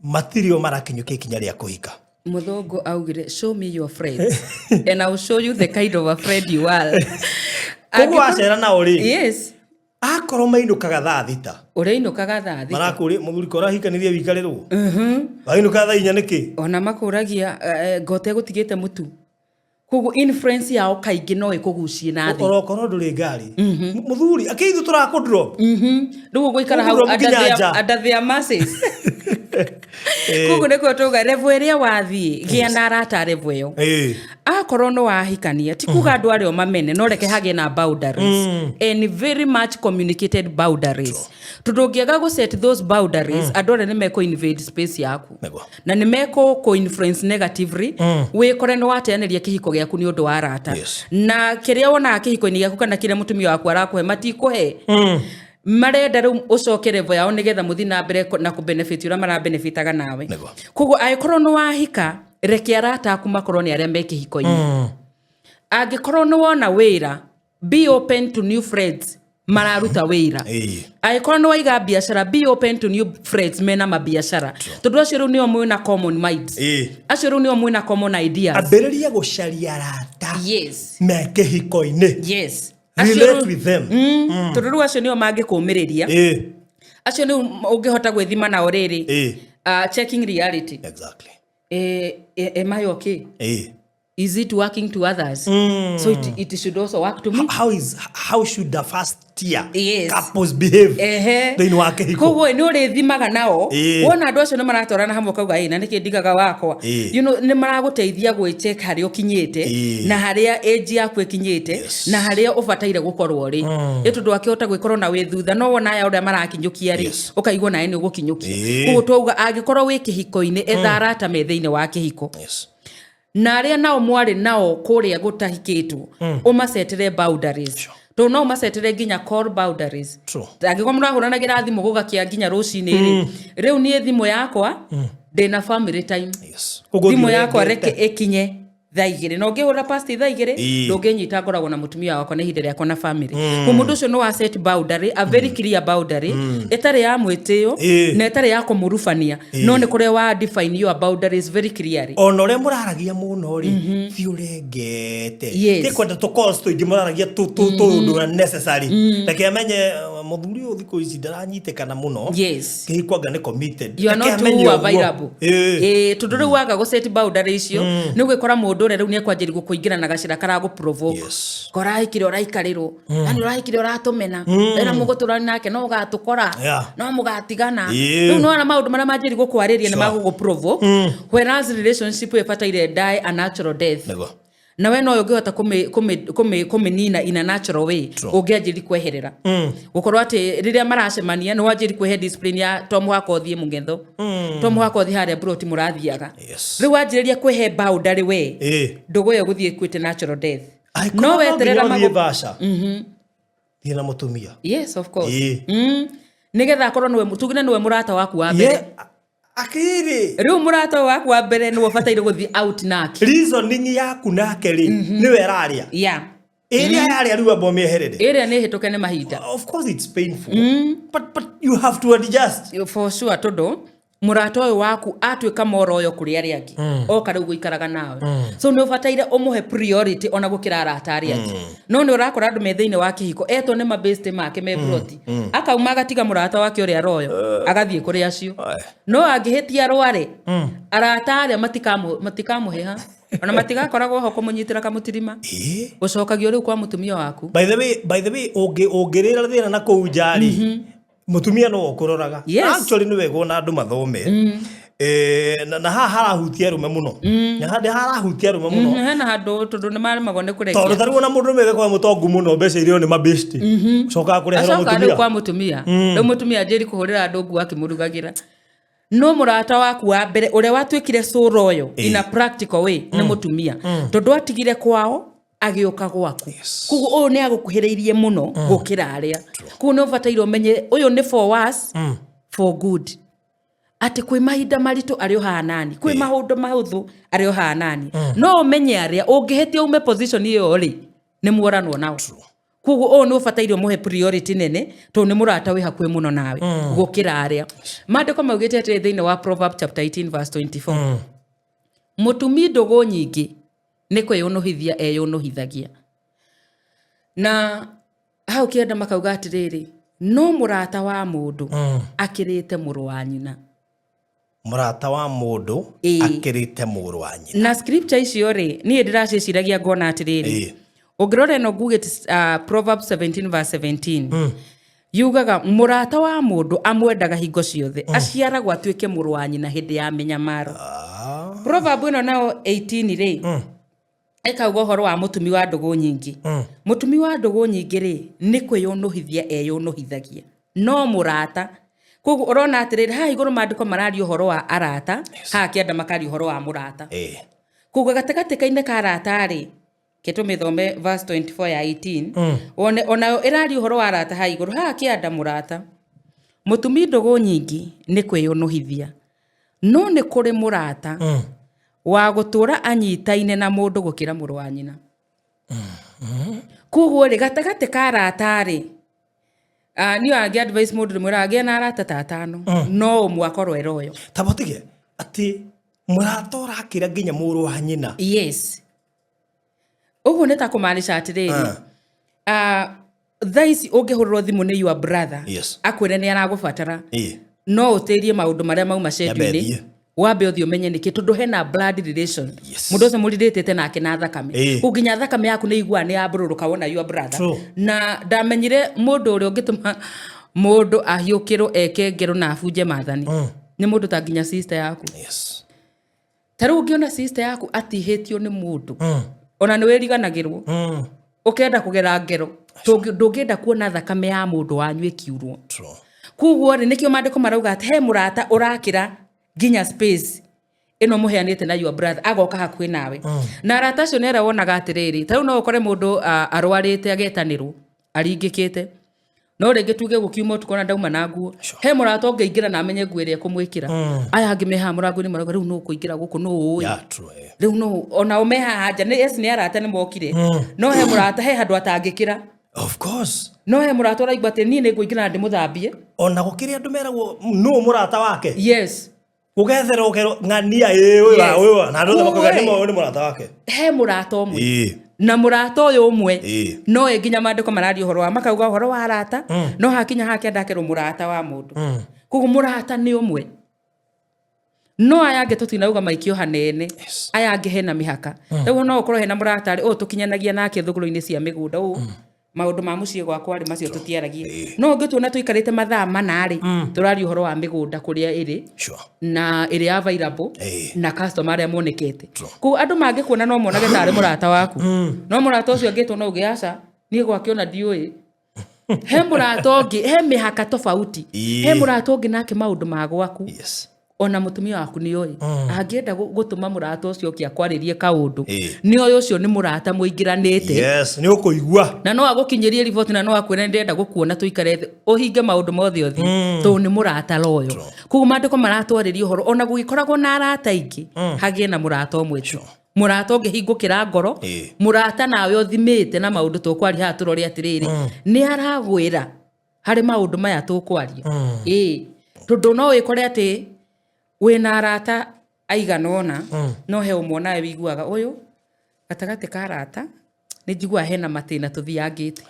matirĩ o marakinyũkia ikinya rĩa kũhika. Mũthũngũ augire, "Show me your friends and I will show you the kind of a friend you are." Koguo wacera nao rĩ, akorwo mainũkaga thaa 6, Ũrĩinũkaga thaa 6. Marakũria, mũthuri ko ũrahikanirie wikarĩrwo wainũkaga thaa 4 nĩkĩ? Ona makũragia ngote gũtigĩte mũtu, koguo influence yao kaingĩ no ĩkũgucie na thĩ. Orokorwo ndũrĩ ngari, mũthuri akĩithu tũrakũ drop. Rĩu ũgũikara hau Ũguo under nginya nja. under their mercies. Koguo nĩkuo tuga level ĩrĩa wathiĩ, gĩa na arata level ĩyo. Akorwo nĩ wahikania, ti kuga andũ arĩa mamene, no reke hagĩe na boundaries and very much communicated boundaries, tondũ ũngĩaga gũ set those boundaries, andũ arĩa nĩ mekũ invade space yaku na nĩ mekũ kũ influence negatively, wĩkore nĩ wateanĩria kĩhiko gĩaku nĩ ũndũ wa arata. Na kĩrĩa wonaga kĩhiko-inĩ gĩaku kana kĩrĩa mũtumia waku arakũhe, matikũhe. Marenda rĩu ũcoke level yao nĩgetha mũthiĩ na mbere na kũ benefit ũrĩa marabenefitaga nawe. Koguo angĩkorwo nĩ wahika, reke arata aku makorwo nĩ arĩa me kĩhiko-inĩ. Angĩkorwo nĩ wona wĩra, be open to new friends mararuta wĩra. Angĩkorwo nĩ waiga biacara, be open to new friends mena mabiacara, tondũ acio rĩu nĩo mwĩna common minds. Acio rĩu nĩo mwĩna common ideas. Ambĩrĩria gũcaria arata me kĩhiko-inĩ. Acio Relate with them. Tondũ rĩu acio nĩo mangĩkũmĩrĩria. Acio nĩu ũngĩhota gwĩthima nao rĩrĩ, checking reality. Am I okay? Is it working to others? So it should also work to me. How should the first year couples behave thĩinĩ wa kĩhiko? Koguo nĩ ũrĩthimaga nao. Wona andũ acio nĩ maratwarana hamwe, ũkauga, "Ĩ, na nĩkĩ ndigaga wakwa?" Nĩ maragũteithia gwĩcheck harĩa ũkinyĩte na harĩa age yaku ĩkinyĩte na harĩa ũbataire gũkorwo rĩ, ĩ tondũ akĩhota gwĩkorwo na wĩ thutha, no wona aya ũrĩa marakinyũkia rĩ, ũkaigua nawe nĩ ũgũkinyũkia. Koguo twauga angĩkorwo wĩ kĩhiko-inĩ, etha arata me thĩinĩ wa kĩhiko, na arĩa nao mwarĩ nao kũrĩa gũtahikĩtwo, ũmacetere boundaries, tondũ no ũmacetere nginya call boundaries. Angĩkorwo mũrahũranagĩra thimũ gũgakĩa nginya rũcinĩ rĩ, rĩu niĩ thimũ yakwa ndĩna family time. Koguo Thimũ thiĩ yakwa ũrengete. reke ĩkinye thaa 2, na ũngĩhũra past thaa 2, ndũngĩnyita, ngoragwo na mũtumia wakwa na ihinda rĩakwa na family. Koguo mũndũ ũcio nĩ wa set boundary, a very clear boundary ĩtarĩ ya mwĩtĩo na ĩtarĩ ya kũmũrubania, no nĩ kũrĩa wa define your boundaries very clearly. Ona ũrĩa mũraragia mũno rĩ, thiĩ ũrengete. Ti kwenda tũ calls tũingĩ mũraragia tũũndũ unnecessary. Reke amenye mũthuri ũyũ thikũ ici ndaranyitĩkana mũno. Kĩhiko anga nĩ committed. You are Reke not amenye too ũguo. available. Tondũ rĩu waga gũ set boundary icio, nĩ ũgwĩkora mũndũ ũrĩa rĩu nĩ ekwanjĩria gũkũingĩra na gacĩra karagũ provoke. Korahikire ũraikarĩrwo, yani ũrahikire ũratũmena ena mũgũtũrani nake no ũgatũkora, no mũgatigana. Rĩu nĩwona maũndũ marĩa manjĩri gũkwarĩria nĩ magũgũ provoke, whereas relationship ĩbataire die a natural death. Na we no ũngĩhota kũmĩnina in a natural way. Ũngĩanjĩri kweherera gũkorwo atĩ rĩrĩa maracemania nĩ wanjĩri kwĩhe discipline ya to mũhaka ũthiĩ mũng'etho, to mũhaka ũthiĩ harĩa mburoti mũrathiaga. Rĩu wanjĩrĩria kwĩhe boundary we, ndũgũ ĩyo gũthiĩ ĩkuĩte natural death. Angĩkorwo No no nginya weterera ũthiĩ Vasha, thiĩ na mũtumia. Yes, of course. Nĩgetha akorwo nĩwe, tugine nĩwe mũrata waku wa mbere. Akiri. Rĩu mũrata ũyũ waku wa mbere nĩwe ũbataire gũthiĩ out nake. Reasoning yaku nake rĩ, nĩwe ĩraria. Ĩrĩa yarĩa rĩu amba ũmĩeherere. Ĩrĩa nĩ hĩtũke nĩ mahinda. Of course it's painful. But you have to adjust. For sure, tondũ mũrata ũyũ waku atuĩka moro ũyũ kũrĩ arĩa angĩ, oka rĩu gũikaraga nawe, so nĩ ũbataire ũmũhe priority ona gũkĩra arata arĩa angĩ. No nĩ ũrakora andũ me thĩinĩ wa kĩhiko, etwo nĩ mabeste make me ploti, akauma agatiga mũrata wake ũrĩa aroyo, agathiĩ kũrĩ acio. No angĩhĩtia rware, arata arĩa matikamũheha, ona matigakoragwo ho kũmũnyitĩra kamũtirima. Ũcokagio rĩu kwa mũtumia waku. By the way, ũngĩrĩra thĩna na kũu nja rĩ, mũtumia no ũkũroraga. Actually nĩ wega ona andũ mathome. Na haha harahutia arũme mũno, na handĩ harahutia arũme mũno. Hena handũ tondũ nĩ maremagwo nĩ Tondũ kũrekia. Ta rĩu ona mũndũ ũrũme kwa mũtongu mũno, mbeca iria nĩ mabesti, cokaga kũreherwo Acoka rĩu mũtumia. Kwa mũtumia. Rĩu mũtumia anjĩri kũhũrĩra andũ nguo akĩmũrugagĩra. No mũrata waku wa mbere ũrĩa watuĩkire sũra ũyũ in a practical way nĩ mũtumia, tondũ atigire kwao agĩũka gwaku. Koguo ũyũ nĩ agũkuhĩrĩirie mũno gũkĩra arĩa. Koguo nĩ ũbataire ũmenye ũyũ nĩ for worse, for good, atĩ kwĩ mahinda maritũ arĩ o haha nani, kwĩ maũndũ mahũthũ arĩ o haha nani. No ũmenye arĩa ũngĩhĩtia ume position ĩyo rĩ, nĩ muoranwo nao. Koguo ũyũ nĩ ũbataire ũmũhe priority nene, tondũ nĩ mũrata wĩ hakuhĩ mũno nawe gũkĩra arĩa. Maandĩko maugĩte atĩrĩ thĩinĩ wa Proverb chapter 18 verse 24, mũtumi ndũgũ nyingĩ nĩ kwĩyũnũhithia eyũnũhithagia. Na hau kĩenda makauga atĩrĩrĩ, no mũrata wa mũndũ akĩrĩte mũrũ wa nyina. Mũrata wa mũndũ akĩrĩte mũrũ wa nyina. Na scripture icio rĩ, niĩ ndĩracĩciragia ngona atĩrĩrĩ, ũngĩrora ĩno ngugĩte, Proverbs 17 verse 17 yugaga mũrata wa mũndũ amwendaga hingo ciothe, aciaragwo atuĩke mũrũ wa nyina hĩndĩ ya mĩnyamaro. Proverb ĩno nao 18 rĩ, ĩkauga ũhoro wa mũtumi wa ndũgũ nyingĩ. Mũtumi wa ndũgũ nyingĩ rĩ, nĩ kwĩyũnũhithia eyũnũhithagia, no mũrata. Koguo ũrona atĩrĩrĩ, haha igũrũ maandĩko mararia ũhoro wa arata, haha kĩanda makaria ũhoro wa mũrata. Koguo gatagatĩ kainĩ ka arata rĩ, ke tũmĩthome verse 24 ya 18, wone onayo ĩraria ũhoro wa arata haha igũrũ, haha kĩanda mũrata. Mũtumi ndũgũ nyingĩ nĩ kwĩyũnũhithia, no nĩ kũrĩ mũrata wa gũtũra anyitaine na mũndũ gũkĩra mũrũ wa nyina. Koguo rĩ, gatagatĩ ka arata rĩ, niĩ angĩ advice mũndũ ndĩmwĩraga agĩe na arata ta atano, no ũmwe akorwo eroyo. Tabotige atĩ mũrata ũrakĩra nginya mũrũ wa nyina. Yes, ũguo nĩ ta kũmaanisha atĩrĩrĩ, thaa ici ũngĩhũrĩrwo thimũ nĩ your brother, akwĩre nĩ aragũbatara, no ũtĩrie maũndũ marĩa mauma schedule-inĩ, thiĩ. Wambe ũthiĩ ũmenye nĩkĩ, tondũ hena blood relation. Mũndũ ũcio mũrirĩtĩte nake na thakame. Kũu nginya thakame yaku nĩ iguaga nĩ yambũrũrũka wona your brother. Na ndamenyire mũndũ ũrĩa ũngĩtũma mũndũ ahiũkĩrwo eke ngero na abunje maathani nĩ mũndũ ta nginya sister yaku. Ta rĩu ũngĩona sister yaku atihĩtio nĩ mũndũ, ona nĩ wĩriganagĩrwo, ũkenda kũgera ngero. Ndũngĩenda kuona thakame ya mũndũ wanyu ĩkiurwo. Koguo rĩ, nĩkĩo maandĩko marauga atĩ he mũrata ũrakĩra nginya space ĩno mũheanĩte na your brother, agoka hakuhĩ nawe. Na arata acio nĩ arĩa wonaga atĩrĩrĩ, ta rĩu no ũkore mũndũ arwarĩte, agetanĩrwo aringĩkĩte, no rĩngĩ tuge gũkiuma ũtukũ na ndauma na nguo, he mũrata ũngĩingĩra na amenye nguo ĩrĩa ekũmwĩkĩra. Aya angĩ me haha mũrango-inĩ marauga, rĩu nũ ũkũingĩra gũkũ, nũ ũĩ? Yeah, true. Rĩu nũ onao me haha nja nĩ yes, nĩ arata nĩ mokire, no he mũrata he handũ atangĩkĩra. Of course. No he mũrata ũraigua atĩ niĩ nĩ ngũingĩra na ndĩmũthambie. Ona gũkĩrĩ andũ meragwo nũ mũrata wake. Ũgetherwo ũkerwo ng'ania ĩ ũyũ wa ũyũ na andũ othe makoiga Koguo nĩ rĩ, ũyũ nĩ mũrata wake. He mũrata ũmwe, na mũrata ũyũ ũmwe no ĩ nginya maandĩko mararia ũhoro wa, makauga ũhoro wa arata, no hakinya haha kĩanda akerwo mũrata wa mũndũ. Koguo mũrata nĩ ũmwe, no aya angĩ tũtinauga maikio hanene. Aya angĩ hena mĩhaka. Rĩu no ũkorwo hena mũrata rĩ, ũyũ tũkinyanagia nake thũgũrũ-inĩ cia mĩgũnda, ũũ maũndũ ma mũciĩ gwakwa rĩ, macio tũtiaragia. No ũngĩtuona tũikarĩte mathaa 4 rĩ, tũraria ũhoro wa mĩgũnda kũrĩa ĩrĩ na ĩrĩa available na customer arĩa monekete. Koguo andũ mangĩkuona no monage tarĩ mũrata waku, no mũrata ũcio angĩtwo no uge aca, niĩ gwake ona ndiũĩ. He mũrata ũngĩ, he mĩhaka tofauti. He mũrata ũngĩ nake maũndũ ma gwaku. Ona mũtumia waku nĩ oĩ angĩenda gũtũma mũrata ũcio oke akwarĩrie kaũndũ, nĩ oĩ ũcio nĩ mũrata mũingĩranĩte. Yes, nĩ ũkũigua. Na no agũkinyĩrie riboti na no akwĩre ndĩrenda gũkuona tũikare thĩ, ũhinge maũndũ mothe ũthiĩ, tondũ nĩ mũrata loyo. Koguo maandĩko maratwarĩria ũhoro ona gũgĩkoragwo na arata aingĩ, hagĩe na mũrata ũmwe tu, mũrata ũngĩhingũkĩra ngoro, mũrata nawe ũthimĩte na maũndũ tũkwaria haha tũrore atĩrĩrĩ, nĩ aragwĩra harĩ maũndũ maya tũkwaria. Ĩĩ, tondũ no wĩkore atĩ wĩna arata aigana ũna, no he ũmwe nawe wĩiguaga ũyũ gatagatĩ ka arata nĩ njiguaga hena matĩna tũthiangĩte,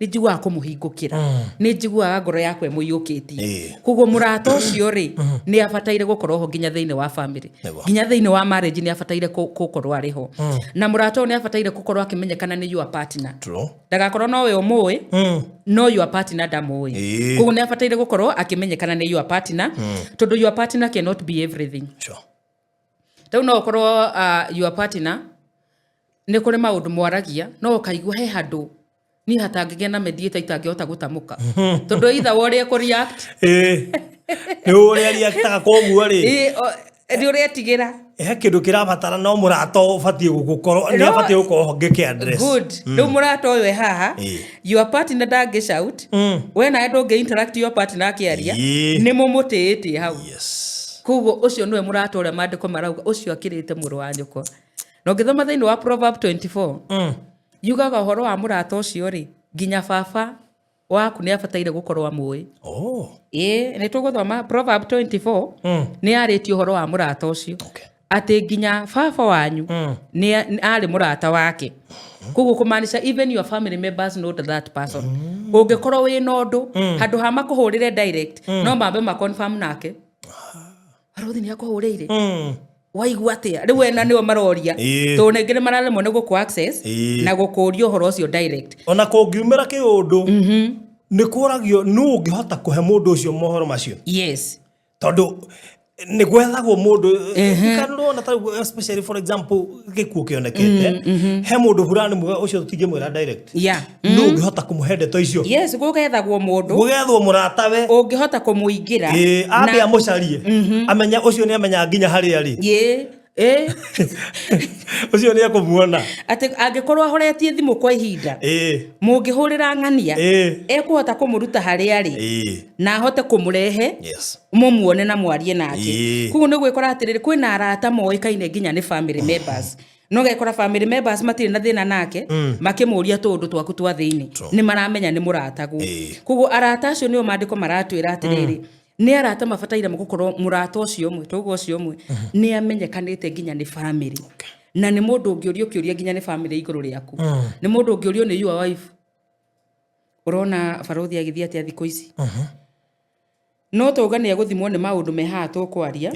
nĩ njiguaga kũmũhingũkĩra, nĩ njiguaga ngoro yakwa ĩmũiyũkĩtie. Koguo mũrata ũcio rĩ, nĩ abataire gũkorwo ho nginya thĩinĩ wa family, nginya thĩinĩ wa marriage nĩ abataire gũkorwo arĩ ho. Na mũrata ũyũ nĩ abataire gũkorwo akĩmenyekana nĩ your partner, ndagakorwo nowe ũmũĩ, no your partner ndamũĩ. Koguo nĩ abataire gũkorwo akĩmenyekana nĩ your partner, tondũ your partner cannot be everything. Rĩu no ũkorwo your partner nĩ kũrĩ maũndũ mwaragia, no ũkaigua he handũ niĩ hatangĩgĩa na mediator, itangĩhota gũtamũka, tondũ either wa ũrĩa ekũ-react. Ĩĩ, nĩ ũrĩa reactaga, koguo rĩ, Nĩ ũretigĩra. He kĩndũ kĩrabatara, no mũrata ũbatiĩ gũkorwo nĩ abatiĩ gũkorwo ho ngĩkĩ address. Good. Rĩu mũrata ũyũ e haha, your partner ndangĩ shout, we nawe ndũngĩ interact your partner akĩaria. Nĩ mũmũtĩĩtie hau. Koguo ũcio nĩwe mũrata ũrĩa maandĩko marauga ũcio akĩrĩte mũrũ wa nyũkwa. Na ũngĩthoma thĩinĩ wa Proverb 24, yugaga ũhoro wa mũrata ũcio rĩ, nginya baba waku nĩ abataire gũkorwo amũĩ. Ĩĩ, nĩ tũgũthoma Proverb 24. Nĩ yarĩtie ũhoro wa mũrata ũcio, atĩ nginya baba wanyu nĩ arĩ mũrata wake. Koguo kũmaanisha even your family members know that person. Ũngĩkorwo wĩna ũndũ, handũ ha makũhũrĩre direct, no mambe ma confirm nake, barothi nĩ akũhũrĩire, waigua atĩa? Rĩu wena nĩo maroria, tondũ rĩngĩ nĩ mararemwo nĩ gũkũ access na gũkũria ũhoro ũcio direct. Ona kũngiumĩra kĩũndũ, nĩ kũragio nũ ũngĩhota kũhe mũndũ ũcio mohoro macio, tondũ nĩ gwethagwo mũndũ kana ũrona ta rĩu, especially for example gĩkuũ kĩonekete, he mũndũ fulani muga ũcio tũtingĩmwĩra direct, nũ ũngĩhota kũmũhe ndeto icio? Yes, gũgethagwo mũndũ. Gũgethwo mũratawe. Ũngĩhota kũmũingĩra. Ĩĩ, ambe amũcarie, amenya ũcio nĩ amenya nginya harĩa arĩ. Ĩ ĩ. Ũcio nĩ ekũmuona. Atĩ angĩkorwo ahoretie thimũ kwa ihinda, mũngĩhũrĩra ng'ania, ekũhota kũmũruta harĩa arĩ na ahote kũmũrehe, mũmuone na mwarie nake. Koguo nĩ gwĩkora atĩrĩrĩ, kwĩna arata moĩkaine nginya nĩ family members, no gekora family members matirĩ na thĩna nake makĩmũria tũũndũ twaku twa thĩinĩ, nĩ maramenya nĩ mũratagwo. Koguo arata acio nĩo maandĩko maratwĩra atĩrĩrĩ, nĩ arata mabataire gũkorwo mũrata ũcio ũmwe, tũguo ũcio ũmwe nĩ amenyekanĩte nginya nĩ family, na nĩ mũndũ ũngĩũrio kĩũria nginya nĩ family igũrũ rĩaku, nĩ mũndũ ũngĩũrio nĩ your wife, ũrona barothi agĩthiĩ atĩa thikũ ici? No tauga nĩ egũthimwo nĩ maũndũ me haha tũkwaria.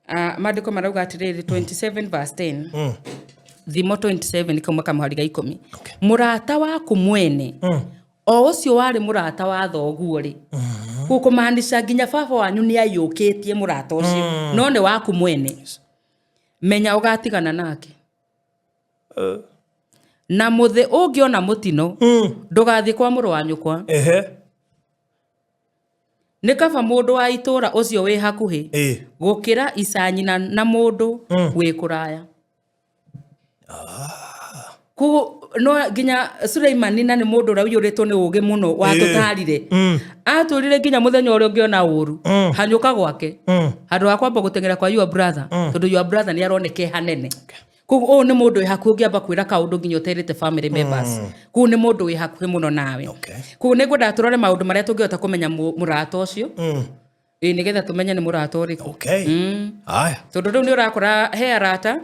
Ah, maandĩko marauga atĩrĩrĩ, 27 verse 10, Thimo 27 kauma kamũhari ga 10: mũrata waku mwene, o ũcio warĩ mũrata wa thoguo rĩ, kũmaanisha nginya baba wanyu nĩ aiyũkĩtie mũrata ũcio, no nĩ waku mwene, menya ũgatigana nake. Na mũthĩ ũngĩona mũtino, ndũgathiĩ kwa mũrũ wa nyũkwa. Nĩ kaba mũndũ wa itũũra ũcio wĩ hakuhĩ gũkĩra icanyina na mũndũ wĩ kũraya. Koguo no nginya Suleimani, na nĩ mũndũ ũrĩa ũiyũrĩtwo nĩ ũũgĩ mũno watũtarire, atwĩrire nginya mũthenya ũrĩa ũngĩona ũru, hanyũka gwake handũ ha kwamba gũteng'era kwa your brother, tondũ your brother nĩ aroneka e hanene. Koguo ũyũ nĩ mũndũ wĩ hakuhĩ ũngĩamba kwĩra kaũndũ nginya ũterĩte family members. Koguo nĩ mũndũ wĩ hakuhĩ mũno nawe. Koguo nĩ ngwendaga tũrore maũndũ marĩa tũngĩhota kũmenya mũrata ũcio, ĩĩ, nĩgetha tũmenye nĩ mũrata ũrĩkũ. Aya. Tondũ rĩu nĩ ũrakora he arata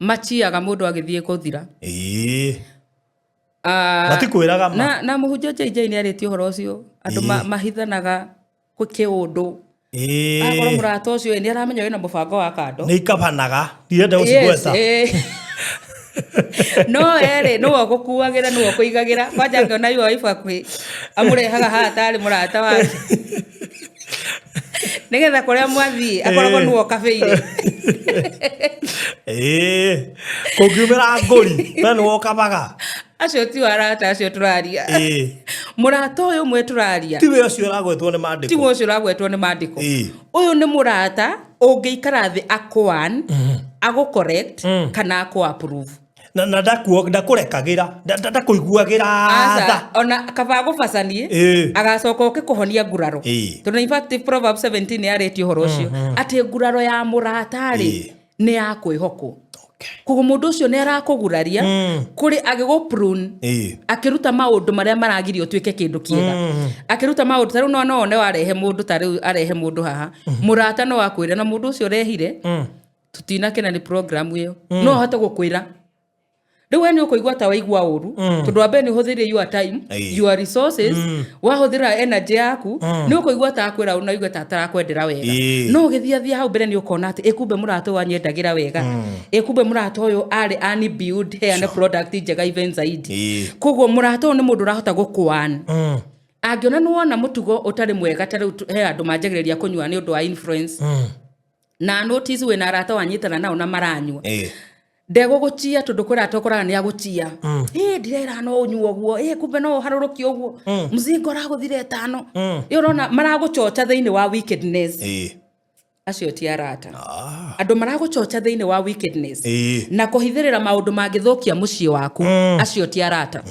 maciaga mũndũ agĩthiĩ gũthira. Ah, Matikwĩraga ma. Na mũhunjia JJ nĩ arĩtie ũhoro ũcio, andũ mahithanaga kĩũndũ. Akorwo mũrata ũcio nĩ aramenya wĩna mũbango wa kando. Nĩ ikabanaga, ndirenda gũcigweta. No erĩ nĩwe ũgũkuagĩra, nĩwe ũkũigagĩra kwanja, angĩona your wife hakuhĩ, amũrehaga haha tarĩ mũrata wake, nĩgetha kũrĩa mwathiĩ akoragwo nĩwe ũkabĩire. Ĩĩ, kũngiumĩra ngũri we nĩwe ũkabaga. Acio tio arata acio tũraria. Mũrata ũyũ ũmwe tũraria Tiwe ũcio ũragwetwo nĩ maandĩko. Tiwe ũcio ũragwetwo nĩ maandĩko. Ũyũ nĩ mũrata ũngĩikara thĩ akwan, agũ correct kana akũ approve. Na ndakũrekagĩra, ndakũiguagĩra Aca, tha. Ona kaba agũbacanie, agacoka oke kũhonia nguraro. Tondũ in fact Proverbs 17 yarĩtie ũhoro ũcio atĩ nguraro ya mũrata rĩ, nĩ ya kwĩhokwo. Koguo mũndũ ũcio nĩ arakũguraria kũrĩ agĩgũ prune, akĩruta maũndũ marĩa maragiria ũtuĩke kĩndũ kĩega, akĩruta maũndũ ta rĩu no one warehe mũndũ, ta rĩu arehe mũndũ haha, mũrata no akwĩre na mũndũ ũcio ũrehire tũtinakena nĩ program ĩyo, no ahote gũkwĩra. Rĩu we nĩ ũkũigua ta waigua ũru, tondũ wa mbere nĩ ũhũthĩrire your time, your resources, wahũthĩra energy yaku, nĩ ũkũigua ta akwĩra ũru na ũigue ta atarakwendera wega. No ũgĩthiathia hau mbere nĩ ũkona atĩ ĩkumbe mũrata ũyũ anyendagĩra wega, ĩkumbe mũrata ũyũ arĩ ani build heane product njega even zaidi. Koguo mũrata ũyũ nĩ mũndũ ũrahota gũkũan angĩona nĩ wona mũtugo ũtarĩ mwega. Ta rĩu he andũ manjagĩrĩria kũnyua nĩ ũndũ wa influence, na notice wĩna arata wanyitana nao na maranyua, ndegũgũchia, tondũ kwĩ arata ũkoraga nĩ agũchia, ĩ ndirera no ũnyua ũguo, ĩ kumbe no ũharũrũkie ũguo, mzinga ũragũthire ĩtano, ĩ ũrona maragũchocha thĩinĩ wa wickedness. Acio ti arata. Andũ maragũchocha thĩinĩ wa wickedness na kũhithĩrĩra maũndũ mangĩthũkia mũciĩ waku, acio ti arata.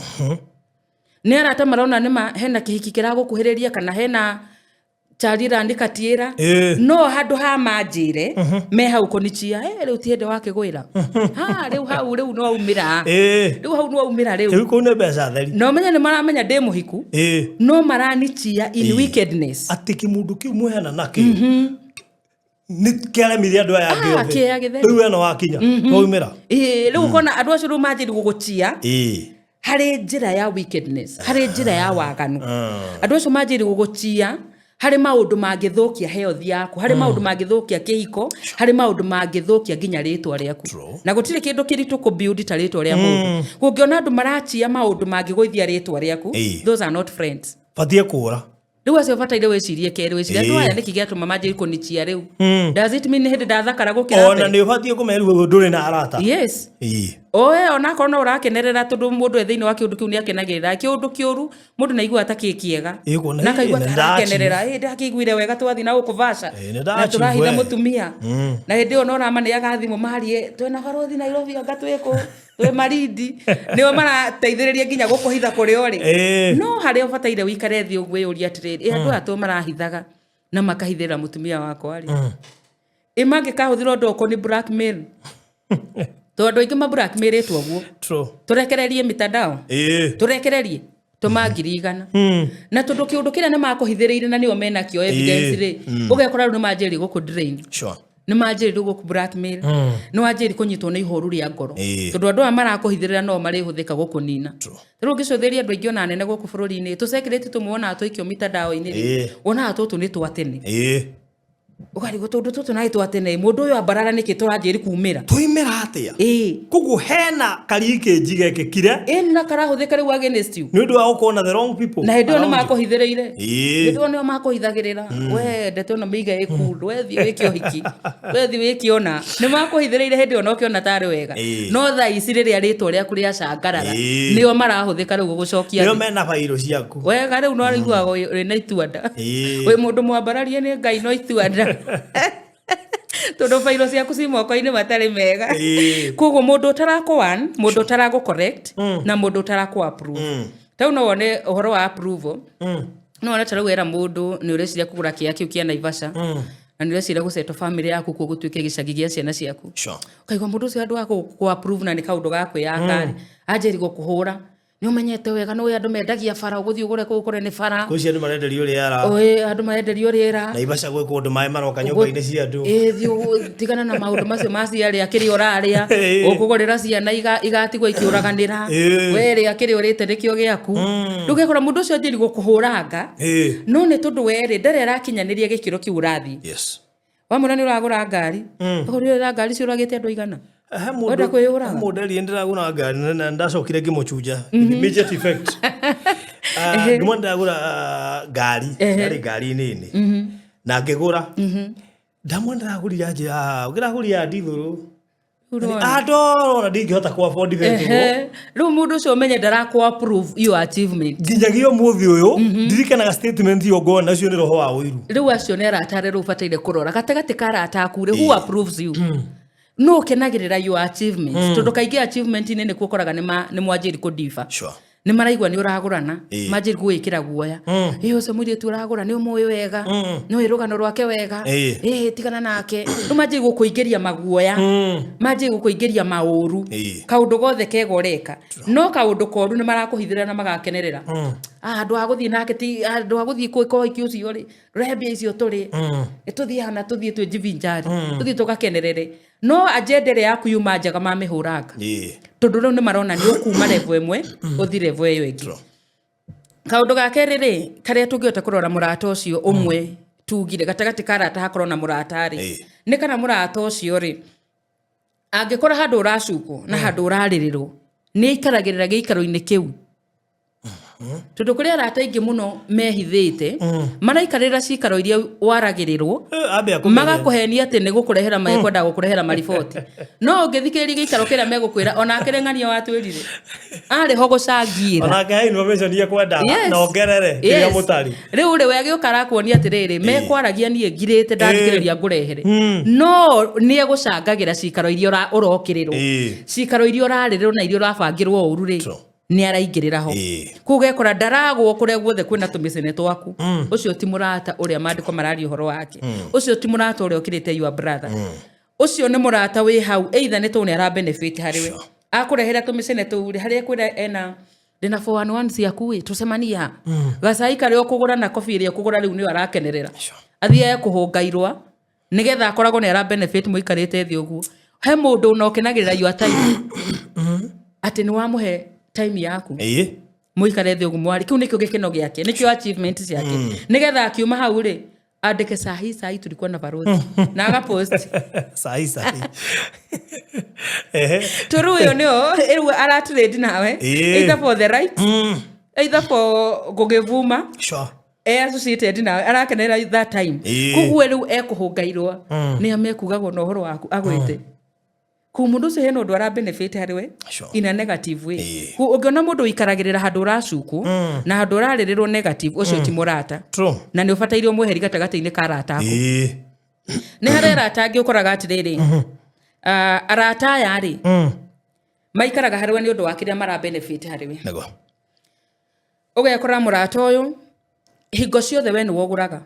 Nĩ arata marona nĩma hena kĩhiki kĩragũkuhĩrĩria kana hena charira nĩ katiĩra, no handũ ha manjĩre me hau kũnichia, "Eh, rĩu ti hĩndĩ wakĩgwĩra ha rĩu hau, rĩu no aumĩra, rĩu hau no aumĩra rĩu." Rĩu kũu nĩ mbeca theri. Na ũmenye nĩ maramenya ndĩ mũhiku, no maranichia in wickedness. Atĩ kĩmũndũ kĩu mwehana nakĩo nĩ kĩaremire andũ aya angĩ Ah, othe. kĩea gĩtheri. Rĩu we no wakinya waumĩra. Ĩĩ, rĩu ũkona andũ acio rĩu manjĩri gũgũchia harĩ njĩra ya wickedness, harĩ njĩra ya waganu. Andũ acio manjĩri gũgũchia harĩ maũndũ mangĩthũkia health yaku, harĩ maũndũ mangĩthũkia kĩhiko, harĩ maũndũ mangĩthũkia nginya rĩtwa rĩaku. Na gũtirĩ kĩndũ kĩritũ kũ-build ta rĩtwa rĩa mũndũ. Kũngĩona andũ marachia maũndũ mangĩgũithia rĩtwa rĩaku, those are not friends. Batiĩ kũra. Rĩu acio bataire wĩcirie kerĩ, wĩcirie andũ aya nĩkĩ gĩatũma manjĩri kũnichia rĩu. Does it mean nĩ hĩndĩ ndathakara gũkĩra Ona mbere? nĩ ũbatiĩ kũmerwo ndũrĩ na arata. Yes. Oe onakorwo no ũrakenerera, tondũ mũndũ e thĩinĩ wa kĩũndũ kĩu nĩ akenagĩrĩra kĩũndũ kĩũru, mũndũ nĩ aiguaga ta kĩ kĩega, Kuona, na akaigua nĩ ta nda arakenerera, "Ĩ, ndakĩiguire wega twathiĩ na gũkũ Vasha Nĩ na nda-achieve tũrahitha we." mũtumia." Na hĩndĩ ĩyo no ũramaneaga thimũ marie, "Twĩna barothi Nairobi, anga twĩkũ, twĩ Marindi." Nĩo marateithĩrĩria nginya gũkũhitha kũrĩa ũrĩ. No harĩa ũbataire wĩikare thĩ ũguo wĩyũrie atĩrĩrĩ, ĩ andũ aya tũ marahithaga na makahithĩrĩra mũtumia wakwa rĩ, ĩ mangĩkahũthĩra ũndũ ũkũ nĩ blackmail? Tondũ andũ aingĩ ma blackmailĩtwo ũguo. Tũrekererie mitandao, tũrekererie tũma 100,000, na tondũ kĩũndũ kĩrĩa nĩ makũhithĩrĩire na nĩo menakĩo evidence rĩ, ũgekora rĩu nĩ manjĩrĩria gũkũ drain, nĩ manjĩrĩria gũkũ blackmail, nĩ wanjĩrĩria kũnyitwo nĩ ihoru rĩa ngoro, tondũ andũ aya marakũhithĩrĩra no marĩhũthĩka gũkũnina. Rĩu ũngĩcũthĩrĩria andũ aingĩ ona anene gũkũ bũrũri-inĩ, tũcekĩrĩti tũmwe wonaga tũikio mitandao-inĩ rĩ, wonaga tũtũ nĩ twa tene, ũkarigwo tũndũ tũtũ narĩ twa tene, mũndũ ũyũ ambarara nĩkĩ tũranjĩri kumĩra? Tũimĩra atĩa? Koguo hena karikĩnji gekĩkire. Ĩĩ, na karahũthĩka rĩu against you. Nĩ ũndũ wa gũkorwo na the wrong people Na hĩndĩ ĩyo nĩ around you. makũhithĩrĩire, hĩndĩ ĩyo nĩo makũhithagĩrĩra, we ndeto ĩno mĩige ĩkundu, we thiĩ wĩke ũhiki, we thiĩ wĩke ũna. Nĩ makũhithĩrĩire hĩndĩ ĩyo na ũkĩona tarĩ wega, no thaa ici rĩrĩa rĩtwa rĩaku rĩacangarara, nĩo marahũthĩka rĩu gũgũcokia Nĩo thĩ. Mena bairũ ciaku. Wega, rĩu no rĩiguaga wĩ na ituanda, wĩ mũndũ mwambararie nĩ Ngai, no ituanda, tondũ bairo ciaku ci moko-inĩ matarĩ mega. Koguo mũndũ ũtarakũ one, mũndũ ũtaragũ correct na mũndũ ũtarakũ approve. Ta rĩu no wone ũhoro wa approval, no wone ta rĩu wera mũndũ nĩ ũreciria kũgũra kĩea kĩu kĩa Naivasha, na nĩ ũreciria gũceto family yaku kuo gũtuĩke gĩcagi gĩa ciana ciaku, ũkaigua mũndũ ũcio andũ a kũ approve na nĩ kaũndũ ga kwĩyaka rĩ, anjĩri gũkũhũra, nĩ ũmenyete wega nĩ ũĩ andũ mendagia bara, ũgũthiĩ ũgũre kũu ũkore nĩ bara. Kwĩ cio andũ marenderio rĩera. Ũĩ andũ marenderio rĩera. Naivasha gwĩ kũndũ maĩ maroka nyũmba-inĩ cia andũ. Ĩ, thiĩ tigana na maũndũ macio ma ciarĩa kĩrĩa ũrarĩa, ũkũgũrĩra ciana igatigwo ikĩũraganĩra. We rĩa kĩrĩa ũrĩte nĩkĩo gĩaku. Rĩu ũgekora mũndũ ũcio anjĩri gũkũhũranga, no nĩ tondũ werĩ ndarĩ arakinyanĩria gĩkĩro kĩu ũrathiĩ. Wamwĩra nĩ ũragũra ngari, ũkũrĩra ngari ciũragĩte andũ aigana. He Wenda mũndũ kwĩyũraga? He mũndũ erire ndĩragũra ngari na ndacokire ngĩmũcunja in immediate effect. Ah, ngĩmwĩra ndĩragũra ngari, yarĩ ngari nini na ngĩgũra, ndamwĩra ndĩragũrire anjĩra, "Ah, ũkĩragũrire ya ndithũrũ." Ũrona? Andorona ndingĩhota kũ afford vegetable. Ehe. Rĩu mũndũ ũcio ũmenye ndarakũ approve your achievement. Nginyagia ũmũthĩ ũyũ ndirikanaga statement ĩyo ngona ũcio nĩ roho wa ũiru. Rĩu acio nĩ arata arĩa rĩu ũbataire kũrora gatagatĩ ka arata aku rĩ, who approves you, no ũkenagĩrĩra your achievements, tondũ kaingĩ achievement-inĩ nĩkuo ũkoraga nĩ mwanjĩri kũdiva. Nĩ maraigua nĩ ũragũrana, manjĩri gũgwĩkĩra guoya, ĩ ũcio mũirĩtu ũragũra nĩ ũmũĩ wega, nĩ ũĩ rũgano rwake wega, ĩ tigana nake. Rĩu manjĩri gũkũingĩria maguoya, manjĩri gũkũingĩria maũru. Kaũndũ gothe kega ũreka, no kaũndũ koru nĩ marakũhithĩra na magakenerera. Ah, andũ a gũthiĩ nake ti andũ a gũthiĩ kwĩka ũhiki ũcio rĩ, rũrehe mbia icio tũrĩ, tũthiĩ hana, tũthiĩ twĩjivinjari, tũthiĩ tũgakenerere, no agenda ĩrĩa yaku yuma njega mamĩhũranga, tondũ rĩu nĩ marona nĩ ũkuma level ĩmwe ũthi level ĩyo ĩngĩ. Kaũndũ ga kerĩ rĩ, karĩa tũngĩhota kũrora mũrata ũcio ũmwe tugire gatagatĩ ka arata hakorwo na mũrata rĩ, nĩ kana mũrata ũcio rĩ, angĩkora handũ ũracukwo na handũ ũrarĩrĩrwo, nĩ aikaragĩrĩra gĩikaro-inĩ kĩu, tondũ kũrĩ arata aingĩ mũno mehithĩte, maraikarĩra cikaro iria waragĩrĩrwo. Ambe akũmenye. Magakũhenia atĩ nĩ gũkũrehera, mekwenda gũkũrehera mariboti, no ũngĩthikĩrĩria gĩikaro kĩrĩa megũkwĩra, onake rĩng'ania watwĩrire arĩ ho gũcangĩra. Onake he information ekwendaga na ongerere kĩrĩa mũtarĩ. Rĩu rĩ, we agĩũka arakuonia atĩrĩrĩ, mekwaragia niĩ ngirĩte ndathikĩrĩria ngũrehere, no nĩ egũcangagĩra cikaro iria ũrokĩrĩrwo, cikaro iria ũrarĩrĩrwo na iria ũrabangĩrwo ũru rĩ, nĩ araingĩrĩra ho. Kũu ũgekora ndaragwo kũrĩa guothe kwĩna tũmĩcene twaku. Ũcio ti mũrata ũrĩa maandĩko mararia ũhoro wake. Ũcio ti mũrata ũrĩa ũkĩrĩte your brother. Ũcio nĩ mũrata wĩ hau either nĩ tondũ nĩ ara benefit harĩ we, akũrehera tũmĩcene tũu rĩ, harĩa kwĩra ena ndĩna 411 ciaku ĩ, tũcemanie ha gacai karĩa ũkũgũra na kobi ĩrĩa ũkũgũra, rĩu nĩyo arakenerera, athiĩ ekũhũnga irũa nĩgetha akoragwo nĩ ara benefit mũikarĩte thĩ ũguo. He mũndũ ona ũkenagĩrĩra your time, atĩ nĩ wamũhe time yaku, mũikare thĩ ũguo mwari, kĩu nĩkĩo gĩkeno gĩake, nĩkĩo achievement ciake, nĩgetha akiuma hau rĩ, andĩke "Sahi sahi tulikuwa na barothi" na agapost. Sahi sahi. Ehe. Tũrũ ũyũ nĩo rĩu aratrade nawe, either for the right, either for gũgĩvuma. E associated nawe, arakenerera that time. Koguo rĩu ekũhũnga irũa nĩ amekugagwo na ũhoro waku agwĩte kũu, mũndũ ũcio hena ũndũ ara benefit harĩ we in a negative way. Kũu ũngĩona mũndũ ũikaragĩrĩra handũ ũracukwo na handũ ũrarĩrĩrwo negative, ũcio ti mũrata. Na nĩ ũbataire ũmweheri gatagatĩ-inĩ ka arata aku. Nĩ harĩ arata angĩ ũkoraga atĩrĩrĩ, ah, arata aya rĩ, maikaraga harĩ we nĩ ũndũ wa kĩrĩa mara benefit harĩ we. Ũgekora mũrata ũyũ hingo ciothe we nĩwe ũgũraga,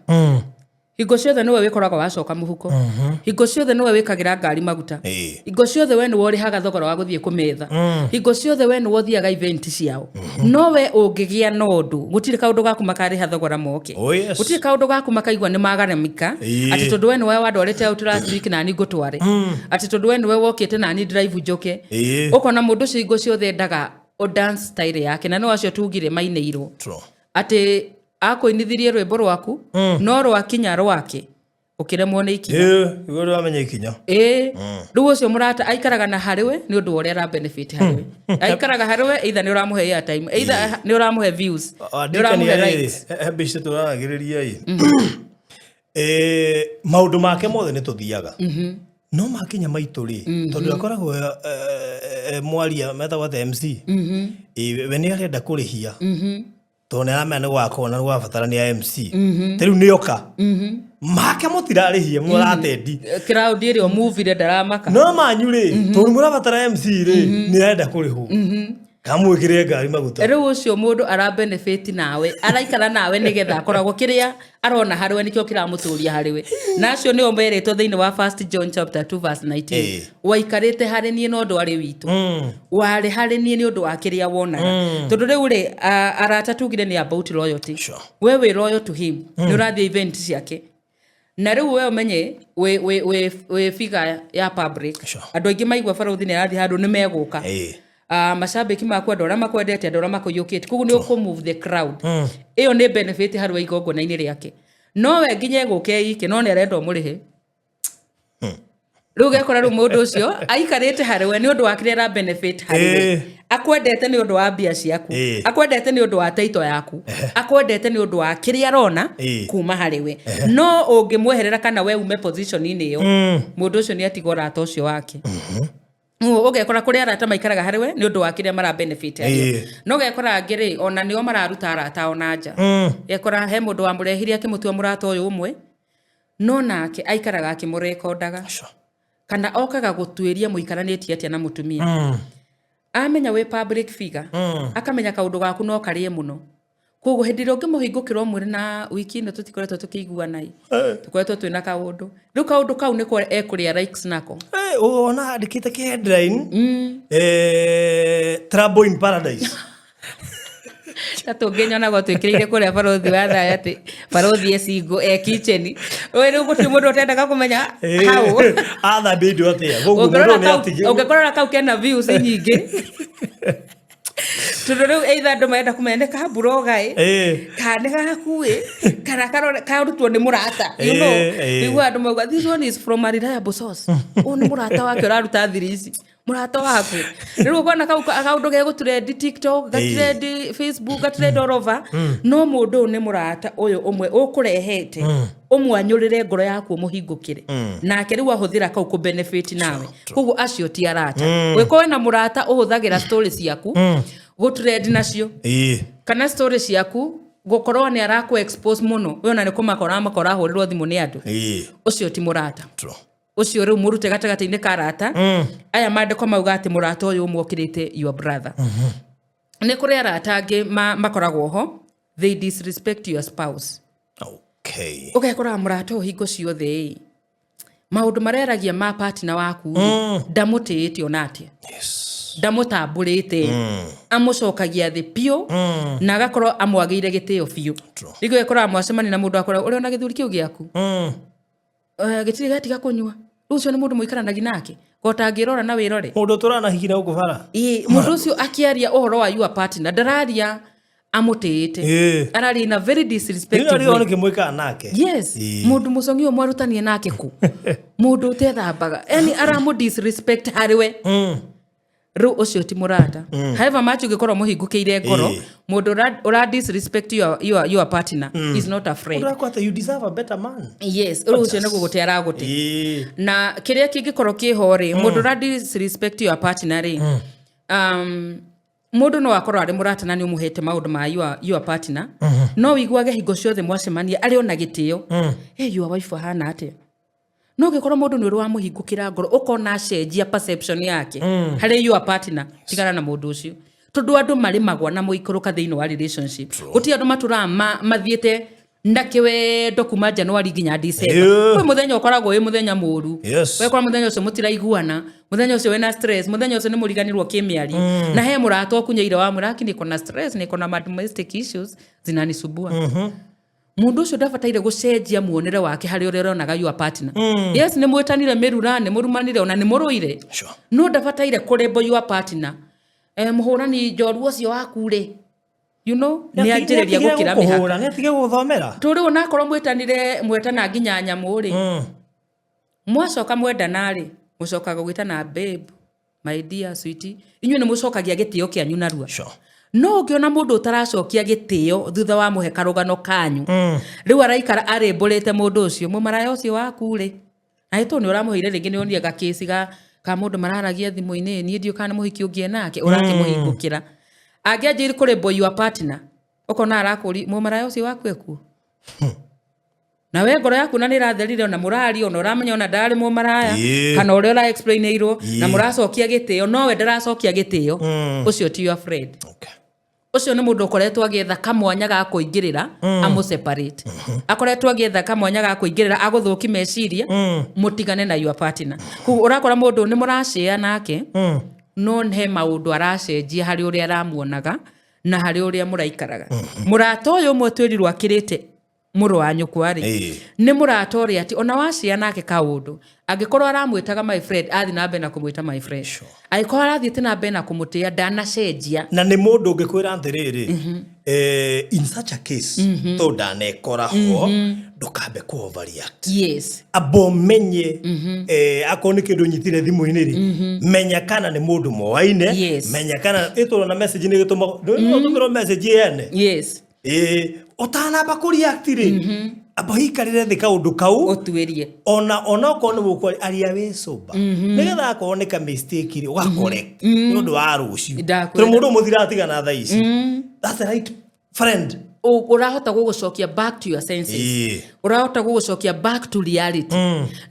hingo ciothe nĩwe wĩkoraga wacoka mũhuko, hingo ciothe nĩwe wĩkagĩra ngari maguta, hingo ciothe we nĩwe ũrĩhaga thogora wa gũthiĩ kũmetha, hingo ciothe we nĩwe ũthiaga event ciao, no we ũngĩgĩa na ũndũ, gũtirĩ kaũndũ gaku makarĩha thogora moke. Gũtirĩ kaũndũ gaku makaigua nĩ magaramika, atĩ tondũ we nĩwe wandwarĩte out last week nani ngũtware, atĩ tondũ we nĩwe wokĩte nani drive njoke. Ũkona mũndũ ũcio hingo ciothe endaga o dance style yake, na no acio tugire mainĩirwo atĩ akũinithirie rwĩmbo rwaku, no rwakinya rwake ũkĩremwo nĩ ikinya. Igũrũ wamenya ikinya. Ĩĩ, rĩu ũcio mũrata aikaraga na harĩ we nĩ ũndũ wa ũrĩa ara benefit harĩ we. Aikaraga harĩ we either nĩ ũramũhe airtime, either nĩ ũramũhe views, nĩ ũramũhe likes. He mbica tũraragĩrĩria ĩ, maũndũ make mothe nĩ tũthiaga, no makinya maitũ rĩ, tondũ akoragwo mwaria metagwo atĩa, MC. Ĩ, we nĩ arenda kũrĩhia tondũ nĩ aramenya nĩ gũgakorwo na nĩ gũgabatarania MC. Ta rĩu nĩoka make mũtirarĩhia mũratendi. Crowd ĩrĩa ũmuvire ndaramaka. No manyu rĩ, tondũ mũrabatara MC rĩ, nĩ arenda kũrĩhwo kamwĩkĩre ngari maguta. Rĩu ũcio mũndũ ara benefit nawe, araikara nawe nĩgetha akoragwo kĩrĩa arona harĩ we nĩkĩo kĩramũtũria harĩ we, na acio nĩo merĩtwo thĩinĩ wa First John chapter 2 verse 19, "Waikarĩte harĩ niĩ no ndwarĩ witũ, warĩ harĩ niĩ nĩ ũndũ wa kĩrĩa wonaga." Tondũ rĩu rĩ, arata tugire nĩ about loyalty. We wĩ loyal to him, nĩ ũrathiĩ event ciake, na rĩu we ũmenye wĩ figure ya public. Andũ aingĩ maigua Barũthi nĩ arathiĩ handũ nĩ megũka. Macambĩki maku, andũ arĩa makwendete, andũ arĩa makũiyũkĩtie, koguo nĩ ũkũ move the crowd. Ĩyo nĩ benefit harĩ we igongona-inĩ rĩake, no we nginya egũke ike no nĩ arenda ũmũrĩhe. Rĩu ũgekora rĩu mũndũ ũcio aikarĩte harĩ we nĩ ũndũ wa kĩrĩa ara benefit harĩ we. Akwendete nĩ ũndũ wa mbia ciaku, akwendete nĩ ũndũ wa taito yaku, akwendete nĩ ũndũ wa kĩrĩa arona kuma harĩ we, no ũngĩmweherera kana we ume position-inĩ ĩyo, mũndũ ũcio nĩ atiga ũrata ũcio wake. Ũgekora kũrĩ arata maikaraga harĩ we nĩ ũndũ wa kĩrĩa mara benefit harĩ o. No ũgekora angĩ rĩ, ona nĩo mararuta arata ona nja. Ũgekora he mũndũ wamũrehire akĩmũtua mũrata ũyũ ũmwe, no nake aikaraga akĩmũrekondaga. Kana okaga gũtuĩria mũikaranĩtie atĩa na mũtumia. Amenya wĩ public figure, akamenya kaũndũ gaku no karĩe mũno. Koguo hĩndĩ ĩrĩa ũngĩmũhingũkĩra ũmwĩre na wiki ĩno tũtikoretwo tũkĩiguana ĩ, tũkoretwo twĩna kaũndũ. Rĩu kaũndũ kau nĩko ekũrĩa likes nako. Eh, ona andĩkĩte kĩ headline trouble in paradise. Ta tũngĩnyonagwo twĩkĩrĩire kũrĩa barothi wa thaya atĩ barothi e single e kitchen. Ũĩ rĩu gũtirĩ mũndũ ũtendaga kũmenya hau. Athambia indo atĩa? Koguo mũndũ Ũngĩrora nĩ kau atige. ũngĩkorora kau kena views nyingĩ. Tondũ rĩu either andũ marenda kũmenya nĩ ka mburoga ĩ, kana nĩ gaku ĩ, kana karutwo nĩ mũrata. You know, nĩguo andũ mauga this one is from a reliable source. Ũyũ nĩ mũrata wake ũraruta thiri ici. Mũrata waku. Rĩu ũkona kau kaũndũ gegũtrend TikTok, gatrend Facebook, gatrend all over. No mũndũ ũyũ nĩ mũrata ũyũ ũmwe ũkũrehete ũmwanyũrĩre ngoro yaku ũmũhingũkĩre. Nake rĩu ahũthĩra kau kũ benefit nawe. Koguo acio ti arata. Ũngĩkorwo wĩna mũrata ũhũthagĩra story ciaku gũtrend nacio, kana story ciaku gũkorwo nĩ arakũ expose mũno, we ona nĩ kũmaka ũramaka ũrahũrĩrwo thimũ nĩ andũ, ũcio ti mũrata. Ũcio rĩu mũrute gatagatĩ-inĩ ka arata. Aya maandĩko mauga atĩ mũrata ũyũ ũmwe ũkĩrĩte your brother. Nĩ kũrĩ arata angĩ makoragwo ho, they disrespect your spouse. Ũgekoraga mũrata ũyũ hingo ciothe ĩ, maũndũ mareragia ma partner waku rĩ, ndamũtĩĩte ona atĩa. Ndamũtambũrĩte. Amũcokagia thĩ biũ, na agakorwo amwagĩire gĩtĩo biũ. Rĩngĩ ũgekoraga mwacemania na mũndũ akora ũrĩ ona gĩthuri kĩu gĩaku. Gĩtirĩ gĩatiga kũnyua. Rĩu ũcio nĩ mũndũ mũikaranagia nake. Ko ũtangĩrora na wĩrore. Mũndũ tũranahikire gũkũ bara. Ĩĩ, mũndũ ũcio akĩaria ũhoro wa your partner, ndararia amũtĩĩte. Araria in a very disrespectful Rĩu way. nĩkĩ mwĩkaga nake? Yes. Mũndũ mũcong'i ũyũ mwarutanie nake kũ? Mũndũ ũtethambaga. Yaani aramũ disrespect harĩ we. Rĩu ũcio ti mũrata. However much ũngĩkorwo mũhingũkĩire ngoro, mũndũ ũra disrespect your partner is not a friend. Ũrakwa atĩ you deserve a better man. Yes, rĩu ũcio nĩ gũgũte aragũte. Na kĩrĩa kĩngĩkorwo kĩho rĩ, mũndũ ũra disrespect your partner rĩ, mũndũ no akorwo arĩ mũrata na nĩ ũmũhete maũndũ ma your partner, no wĩiguage hingo ciothe mwacemania arĩ ona gĩtĩo. Hey, your wife ahana atĩa? No ũngĩkorwo mũndũ nĩ ũrĩ wamũhingũkĩra ngoro, ũkona acenjia perception yake harĩ your partner, tigana na mũndũ ũcio. Tondũ andũ marĩmagwo na mũikũrũka thĩinĩ wa relationship. Gũtirĩ andũ matũraga mathiĩte na kĩwendo kuma January nginya December. Kwĩ mũthenya ũkoragwo wĩ mũthenya mũru. Wekora mũthenya ũcio mũtiraiguana, mũthenya ũcio wĩna stress, mũthenya ũcio nĩ mũriganĩrwo kĩmĩario. Na he mũrata ũkunyeire wamwĩra, aki niko na stress, niko na domestic issues zinanisumbua. Mũndũ ũcio ndabataire gũcenjia muonere wake harĩ ũrĩa ũronaga your partner. Yes, nĩ mwĩtanire mĩrura, nĩ mũrumanire, ona nĩ mũrũire. No ndabataire kũrembo your partner. Mũhũrani njorua ũcio waku rĩ, you know, nĩ anjĩrĩria gũkĩra mĩhaka. Nĩ atige gũthomera. Tondũ rĩu onakorwo mwĩtanire, mwetana nginya nyamũ rĩ, mwacoka mwendana rĩ, mũcokaga gwĩtana babe, my dear sweetie. Inyuĩ nĩ mũcokagia gĩtĩo kĩanyu narua. No ũngĩona mũndũ ũtaracokia gĩtĩo thutha wa mũhe karũgano kanyu, rĩu araikara arĩmbũrĩte mũndũ ũcio, mũmaraya ũcio waku rĩ, na ĩtũ nĩ ũramũheire rĩngĩ nĩ onire gakĩci ka mũndũ mararagia thimũ-inĩ, niĩ ndiũĩ kana nĩ mũhiki ũngĩ enake, ũrakĩmũhingũkĩra. Angĩanjĩrĩria kũrĩmbwo your partner, ũkona arakũria, mũmaraya ũcio waku ekuo? Na we ngoro yaku na nĩ ĩratherire, ona mũraria, ona ũramenya ona ndarĩ mũmaraya, kana ũrĩa ũra explainĩirwo, na mũracokia gĩtĩo, no we ndaracokia gĩtĩo, ũcio ti your friend. Ũcio nĩ mũndũ ũkoretwo agĩetha kamwanya ga kũingĩrĩra, amũ separate. Akoretwo agĩetha kamwanya ga kũingĩrĩra, agũthũki meciria, mũtigane na your partner. Koguo ũrakora mũndũ nĩ mũracĩa nake, no he maũndũ aracenjia harĩ ũrĩa aramuonaga, na harĩ ũrĩa mũraikaraga. Mũrata ũyũ ũmwe twĩrirwo akĩrĩte mũrũ wa nyũkwa rĩ, nĩ mũrata ũrĩa atĩ ona wacĩa nake kaũndũ, angĩkorwo aramwĩtaga my friend, athiĩ na mbere na kũmwĩta my friend. Angĩkorwo arathiĩte na mbere na kũmũtĩa, ndanacenjia. Na nĩ mũndũ ũngĩkwĩra atĩrĩrĩ, in such a case, tondũ ndanekora ho, ndũkambe kũ overreact. Amba ũmenye, akorwo nĩ kĩndũ ũnyitire thimũ-inĩ rĩ, menya kana nĩ mũndũ moaine, menya kana ĩtũrwo na message nĩ ĩgĩtũmagwo, ndũrĩ ũtũmĩrwo message yene. Ũtanamba kũ react rĩ, Amba ũikarĩre thĩ kaũndũ kau. Ũtuĩrie. Ona okorwo nĩ gũkũ aria wĩ sober, nĩgetha akorwo nĩ ka mistake rĩ, ũga correct nĩ ũndũ wa rũciũ. Ndakwĩra. Tondũ mũndũ mũthiratigana thaa ici, that's the right friend. Ũrahota gũgũcokia back to your senses. Ũrahota gũgũcokia back to reality.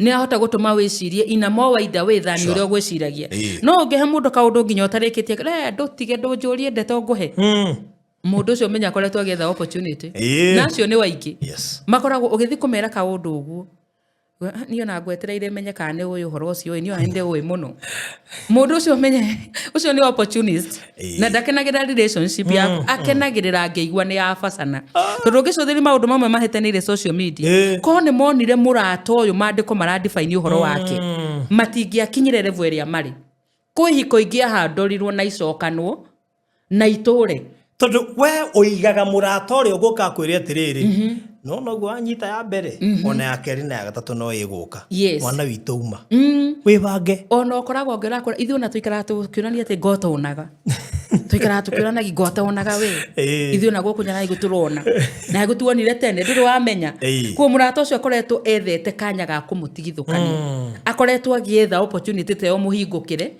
Nĩ ahota gũtũma wĩcirie in a more wider way than ũrĩa ũgwĩciragia. No ũngĩhe mũndũ kaũndũ nginya ũtarĩkĩtie, "Re, ndũtige ndũnjũrie ndeto ngũhe," mũndũ ũcio menya akoretwo agĩetha opportunity. Na acio nĩ waingĩ. Makoragwo ũgĩthiĩ kũmera kaũndũ ũguo, "Ah, niĩ ona ngwetereire menye kana nĩ ũĩ ũhoro ũcio ĩ, niĩ ona nĩ ũĩ mũno." Mũndũ ũcio menye ũcio nĩ opportunist. Na ndakenagĩrĩra relationship yaku, akenagĩrĩra angĩigua nĩ yabacana, tondũ ũngĩcũthĩria maũndũ mamwe mahĩtanĩire social media, korwo nĩ monire mũrata ũyũ mandĩko maradefine ũhoro wake, matingĩakinyire level ĩrĩa marĩ. Kwĩ ihiko ingĩahandorirwo na icokanwo na itũre. Tondũ we ũigaga mũrata ũrĩa ũgũka akwĩre atĩrĩrĩ, no noguo wanyita ya mbere, ona ya kerĩ na ya gatatũ no ĩgũka. Mwana witũ uma wĩbange. Ona ũkoragwo ngĩrakũra ithuĩ ona tũikaraga tũkĩũrania atĩ ngotonaga, tũikaraga tũkĩũranagia ngotonaga we. Ithuĩ ona gũkũ nyaraigu tũrona na gũtuonire tene ndũrĩ wamenya. Kuo mũrata ũcio akoretwo ethete kanya ga kũmũtigithũkania, akoretwo agĩetha opportunity ta ĩyo mũhingũkĩre,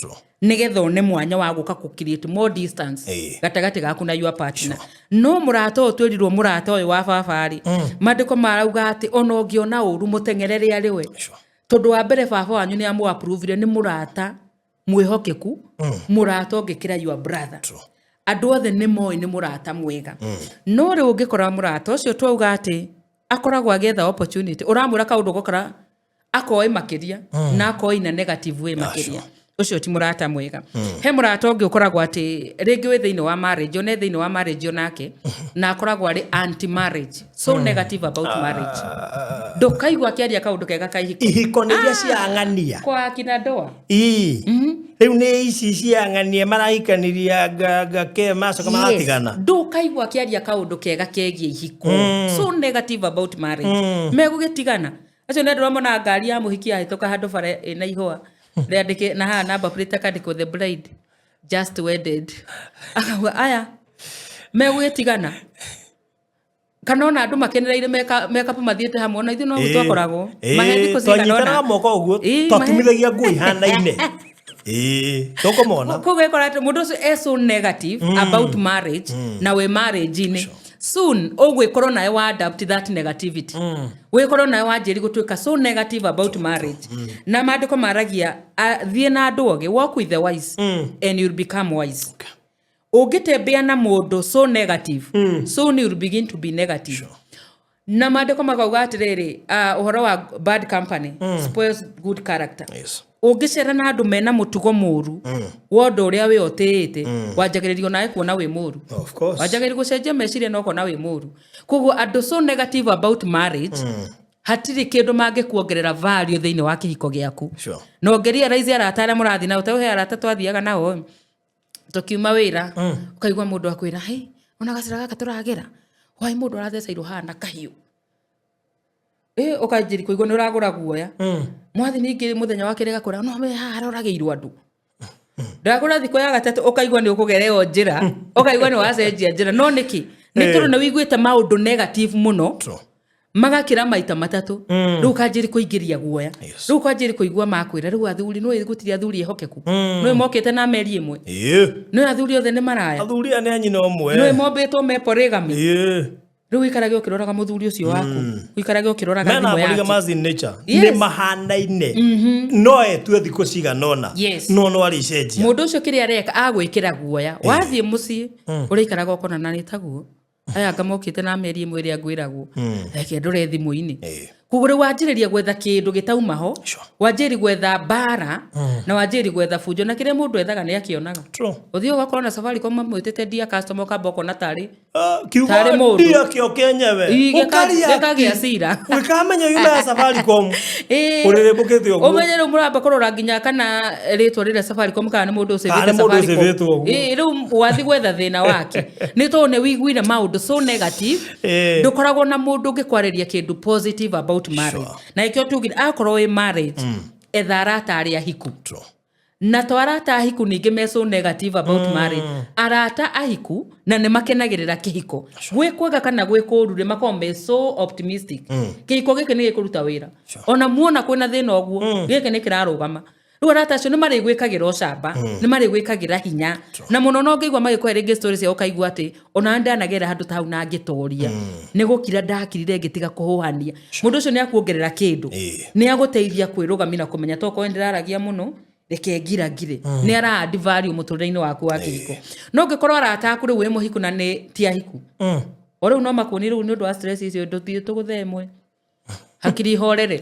nĩgetha one mwanya wa gũka kũ create more distance gatagatĩ gaku na your partner. No mũrata ũyũ twĩrirwo, mũrata ũyũ wa baba rĩ, mandĩko marauga atĩ ona ũngĩona ũru mũteng'erere arĩ we. Tondũ wa mbere baba wanyu nĩ amũ-approvire, nĩ mũrata mwĩhokeku, mũrata ũngĩkĩra your brother. Andũ othe nĩ moĩ nĩ mũrata mwega. No rĩu ũngĩkora mũrata ũcio twauga atĩ akoragwo agĩetha opportunity, ũramwĩra kaũndũ ũgakora akoĩ makĩria na akoĩ na negative way makĩria. Ũcio ti mũrata mwega. He mũrata ũngĩ ũkoragwo atĩ rĩngĩ wĩ thĩinĩ wa marriage, one thĩinĩ wa marriage onake na akoragwo arĩ anti marriage, so negative about marriage, ndũkaigua akĩaria kaũndũ kega ka ihiko. Ihiko nĩ iria cia ng'ania. Kwa akina ndoa. Ii. Rĩu nĩ ici cia ng'ania marahikaniria ngake macoka maratigana. Ndũkaigua akĩaria kaũndũ kega kegiĩ ihiko, so negative about marriage. Megũgĩtigana acio nĩ andũ ramona ngari ya mũhiki yahĩtũka handũ bara ĩna ihũa rĩandĩke na haha number plate akandĩkwo "The bride just wedded", akauga aya megũgĩtigana. Kana ona andũ makenereire mekapu mathiĩte hamwe, ona ithuĩ no twakoragwo mahe thikũ cigana ũna. Twanyitanaga moko ũguo. Twatumithagia nguo ihanaine. Ĩĩ, tũkũmona. Koguo ĩkora atĩ mũndũ ũcio e so negative about marriage, na wĩ marriage-inĩ, soon ũgwĩkorwo nawe wa adapt that negativity, wĩkorwo nawe wanjĩri gũtuĩka so negative about marriage. Na maandĩko maragia, thiĩ na andũ ogĩ, walk with the wise and you'll become wise. Ũngĩtembea na mũndũ so negative, soon you'll begin to be negative. Na maandĩko makauga atĩrĩrĩ, ũhoro wa bad company spoils good character. Ũngĩcera na andũ mena mũtugo mũru wa ũndũ ũrĩa wĩ ũtĩĩte, wanjagĩrĩrio nawe kuona wĩ mũru. Of course. Wanjagĩrĩrio gũcenjia meciria na ũkona wĩ mũru. Koguo andũ so negative about marriage, hatirĩ kĩndũ mangĩkuongerera value thĩinĩ wa kĩhiko gĩaku. Na ũngĩrealize arata arĩa mũrathiĩ nao, ta he arata twathiaga nao tũkiuma wĩra, ũkaigua mũndũ akwĩra, "Hei, ona gacĩra gaka tũragera wai, mũndũ aratheceirwo haha na kahiũ." Ĩ ũkanjĩri kũigua nĩ ũragũra guoya. Mwathi ningĩ mũthenya wa kerĩ gakwĩra, "No me haha haroragĩirwo andũ." Ndagũra thikũ ya gatatũ ũkaigua nĩ ũkũgereo njĩra, ũkaigua nĩ wacenjia njĩra. No nĩkĩ? Nĩ tondũ nĩ wĩiguĩte maũndũ negative mũno magakĩra maita matatũ. Rĩu ũkanjĩri kũingĩria guoya. Rĩu ũkanjĩri kũigua makwĩra rĩu athuri nĩ gũtirĩ athuri ehokeku, nĩ mokĩte na meri ĩmwe, nĩ athuri othe nĩ maraya. Athuri aya nĩ a nyina ũmwe. Nĩ mombĩtwo me polygamy. Rĩu ũikarage ũkĩroraga mũthuri ũcio waku, ũikarage ũkĩroraga Mena thimũ yake. polygamous in nature. Nĩ mahanaine, no etue thikũ cigana ũna, no no arĩcenjia. Mũndũ ũcio kĩrĩa areka agwĩkĩra guoya. Wathiĩ mũciĩ ũrĩikaraga ũkona na nĩ taguo aya anga mokĩte na meri ĩmwe ĩrĩa ngwĩragwo, reke ndore thimũ-inĩ. Koguo rĩu wanjĩrĩria gwetha kĩndũ gĩtauma ho. Wanjĩrĩria gwetha mbara na wanjĩrĩria gwetha bunjo, na kĩrĩa mũndũ ethaga nĩ akĩonaga. Ũthiĩ ũgakorwo na Safaricom mamwĩtĩte "Dear customer", ũkamba ũkona tarĩ Ah, kiugo tarĩ mũndũ. Ndia kĩo kĩenyewe. Ii, Ũkaria gĩkagĩa cira. Ũkamenya yuma ya Safaricom. Ũrĩrĩmbũkĩte ũguo. Ũmenye rĩu mũramba kũrora nginya kana rĩtwa rĩrĩa Safaricom, kana nĩ mũndũ Kana ũcĩvĩte nĩ mũndũ Safaricom. ũcĩvĩtwo ũguo. Ĩĩ, rĩu wathi gwetha thĩna wake nĩ tondũ nĩ wĩiguire maũndũ so negative. Ndũkoragwo na mũndũ ũngĩkwarĩria kĩndũ positive about marriage. Na ĩkĩo tugire akorwo wĩ marriage, etha arata arĩa hiku. Na to arata ahiku ningĩ me so negative about marriage. Arata ahiku na nĩ makenagĩrĩra kĩhiko, gwĩ kwega kana gwĩ kũũru rĩ, makoragwo me so optimistic. Kĩhiko gĩkĩ nĩ gĩkũruta wĩra, ona muona kwĩna thĩna ũguo, gĩkĩ nĩ kĩrarũgama. Rĩu arata acio nĩ marĩgwĩkagĩra ũcamba, nĩ marĩgwĩkagĩra hinya, na mũno no ngĩigua magĩkũhe rĩngĩ story cia ũkaigua atĩ ona ndanagera handũ ta hau na ngĩtoria, nĩ gũkira ndakirire ngĩtiga kũhũhania. Mũndũ ũcio nĩ akuongerera kĩndũ, nĩ agũteithia kwĩrũgamia na kũmenya tokorwo ndĩraragia mũno, reke ngirangire. Nĩ ara add value mũtũrĩre-inĩ waku wa kĩhiko. No ũngĩkorwo arata aku rĩu wĩ mũhiku na nĩ ti ahiku, o rĩu no makuonie rĩu nĩ ũndũ wa stress icio, ndũthiĩ tũgũthe ĩmwe, hakiri ihorere.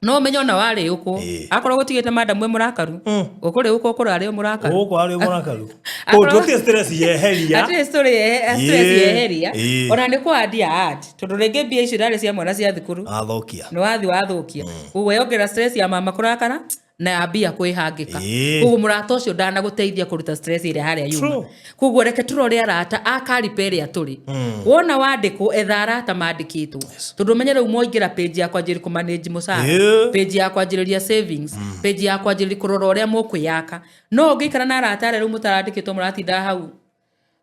No ũmenye ona warĩũkwo, akorwo gũtigĩte madamu e mũrakaru, ũkũrĩũkwo ũkũrarĩ o mũrakaru. Gũkũ arĩ mũrakaru. Tũtirĩ stress yeheria. Hatirĩ story stress yeheria. Ona nĩ kũandia add, tondũ rĩngĩ mbia icio irarĩ cia mwana cia thukuru, Athũkia. Nĩ wathi wathũkia. Koguo yongerera stress ya mama kũrakara na ya mbia kwĩhangĩka. Koguo mũrata ũcio ndanagũteithia kũruta stress ĩrĩa harĩa yuma. Koguo reke tũrore arata a kariba ĩrĩa tũrĩ. Wona wandĩkwo, etha arata mandĩkĩtwo, tondũ ũmenye rĩu mwaingĩra page ya kwanjĩrĩria kũmanage mũcara, page ya kwanjĩrĩria savings, page ya kwanjĩrĩria kũrora ũrĩa mũkwĩyaka. No ũngĩikara na arata arĩa rĩu mũtarandĩkĩtwo, mũratinda hau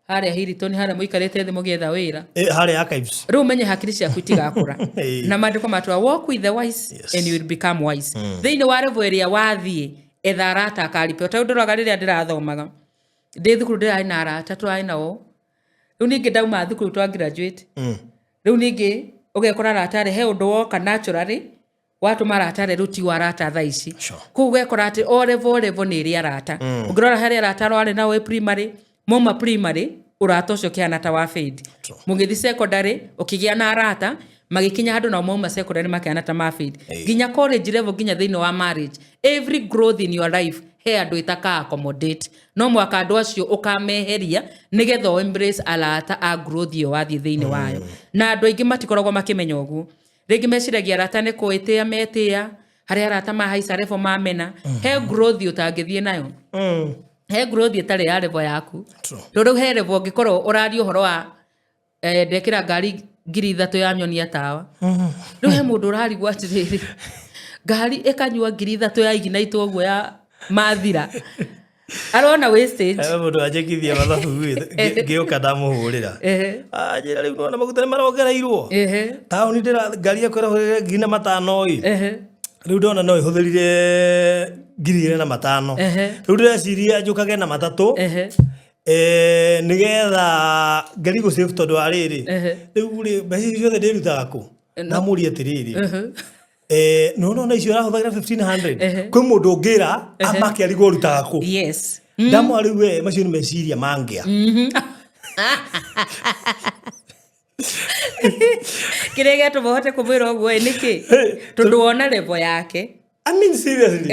harĩa Hilton, harĩa mũikarĩte thĩ mũgĩetha wĩra. Harĩa archives. Rĩu ũmenye hakiri ciaku itigakũra. Na maandĩko matua, "Walk with the wise and you will become wise." Thĩinĩ wa level ĩrĩa wathiĩ, etha arata akaripe. O ta ũndũ ndĩroraga, rĩrĩa ndĩrathomaga ndĩ thukuru, ndĩrarĩ na arata tũrarĩ nao. Rĩu ningĩ ndauma thukuru, twa graduate, rĩu ningĩ ũgekora arata arĩa he ũndũ woka naturally watũma arata arĩa rĩu ti wa arata thaa ici. Koguo ũgekora atĩ o level, o level nĩ ĩrĩ arata. Ũngĩrora harĩ arata arĩa warĩ nao wĩ primary, mauma primary, ũrata ũcio ũkĩhana ta wa fade. Mũgĩthiĩ secondary, ũkĩgĩa na arata magĩkinya handũ, nao mauma secondary makĩhana ta ma fade, nginya college level, nginya thĩinĩ wa marriage. Every growth in your life he andũ ĩtaka accommodate. No mwaka andũ acio ũkameheria nĩgetha o embrace arata a growth ĩyo wathiĩ thĩinĩ wayo. Na andũ aingĩ matikoragwo makĩmenya ũguo. Rĩngĩ meciragia arata nĩ kwĩtĩa metĩa, harĩa arata mahaica level mamena. He growth ũtangĩthiĩ nayo, he growth ĩtarĩ ya level yaku. Tondũ rĩu he level ũngĩkorwo ũraria ũhoro wa ndekĩra ngari 3,000 ya nyonia tawa, rĩu he mũndũ ũrarigwo atĩrĩrĩ, ngari ĩkanyua 3,000 ya iginaitwo ũguo ya mathira, arona wastage. He mũndũ anjĩkithia mathabu ngĩũka ndamũhũrĩra. Anjĩra rĩu nona maguta nĩ marongereirwo. Taũni ndĩra ngari yakwa ĩrahũthĩrire 4,500 ĩ. Rĩu ndona no ĩhũthĩrire 2,500. Rĩu ndĩreciria njũkage na matatũ, nĩgetha ngari gũ save, tondũ wa rĩrĩ, rĩu rĩ, mbeca ici ciothe ndĩrutaga kũ? Ndamũria atĩrĩrĩ, nona ona icio ũrahũthagĩra 1500, kwĩ mũndũ ũngĩra amake arigwo ũrutaga kũ. Ndamwa rĩu we, macio nĩ meciria mangĩa. Kĩrĩa gĩatũma ũhote kũmwĩra ũguo ĩ nĩkĩ? Tondũ wona level yake. I mean, seriously.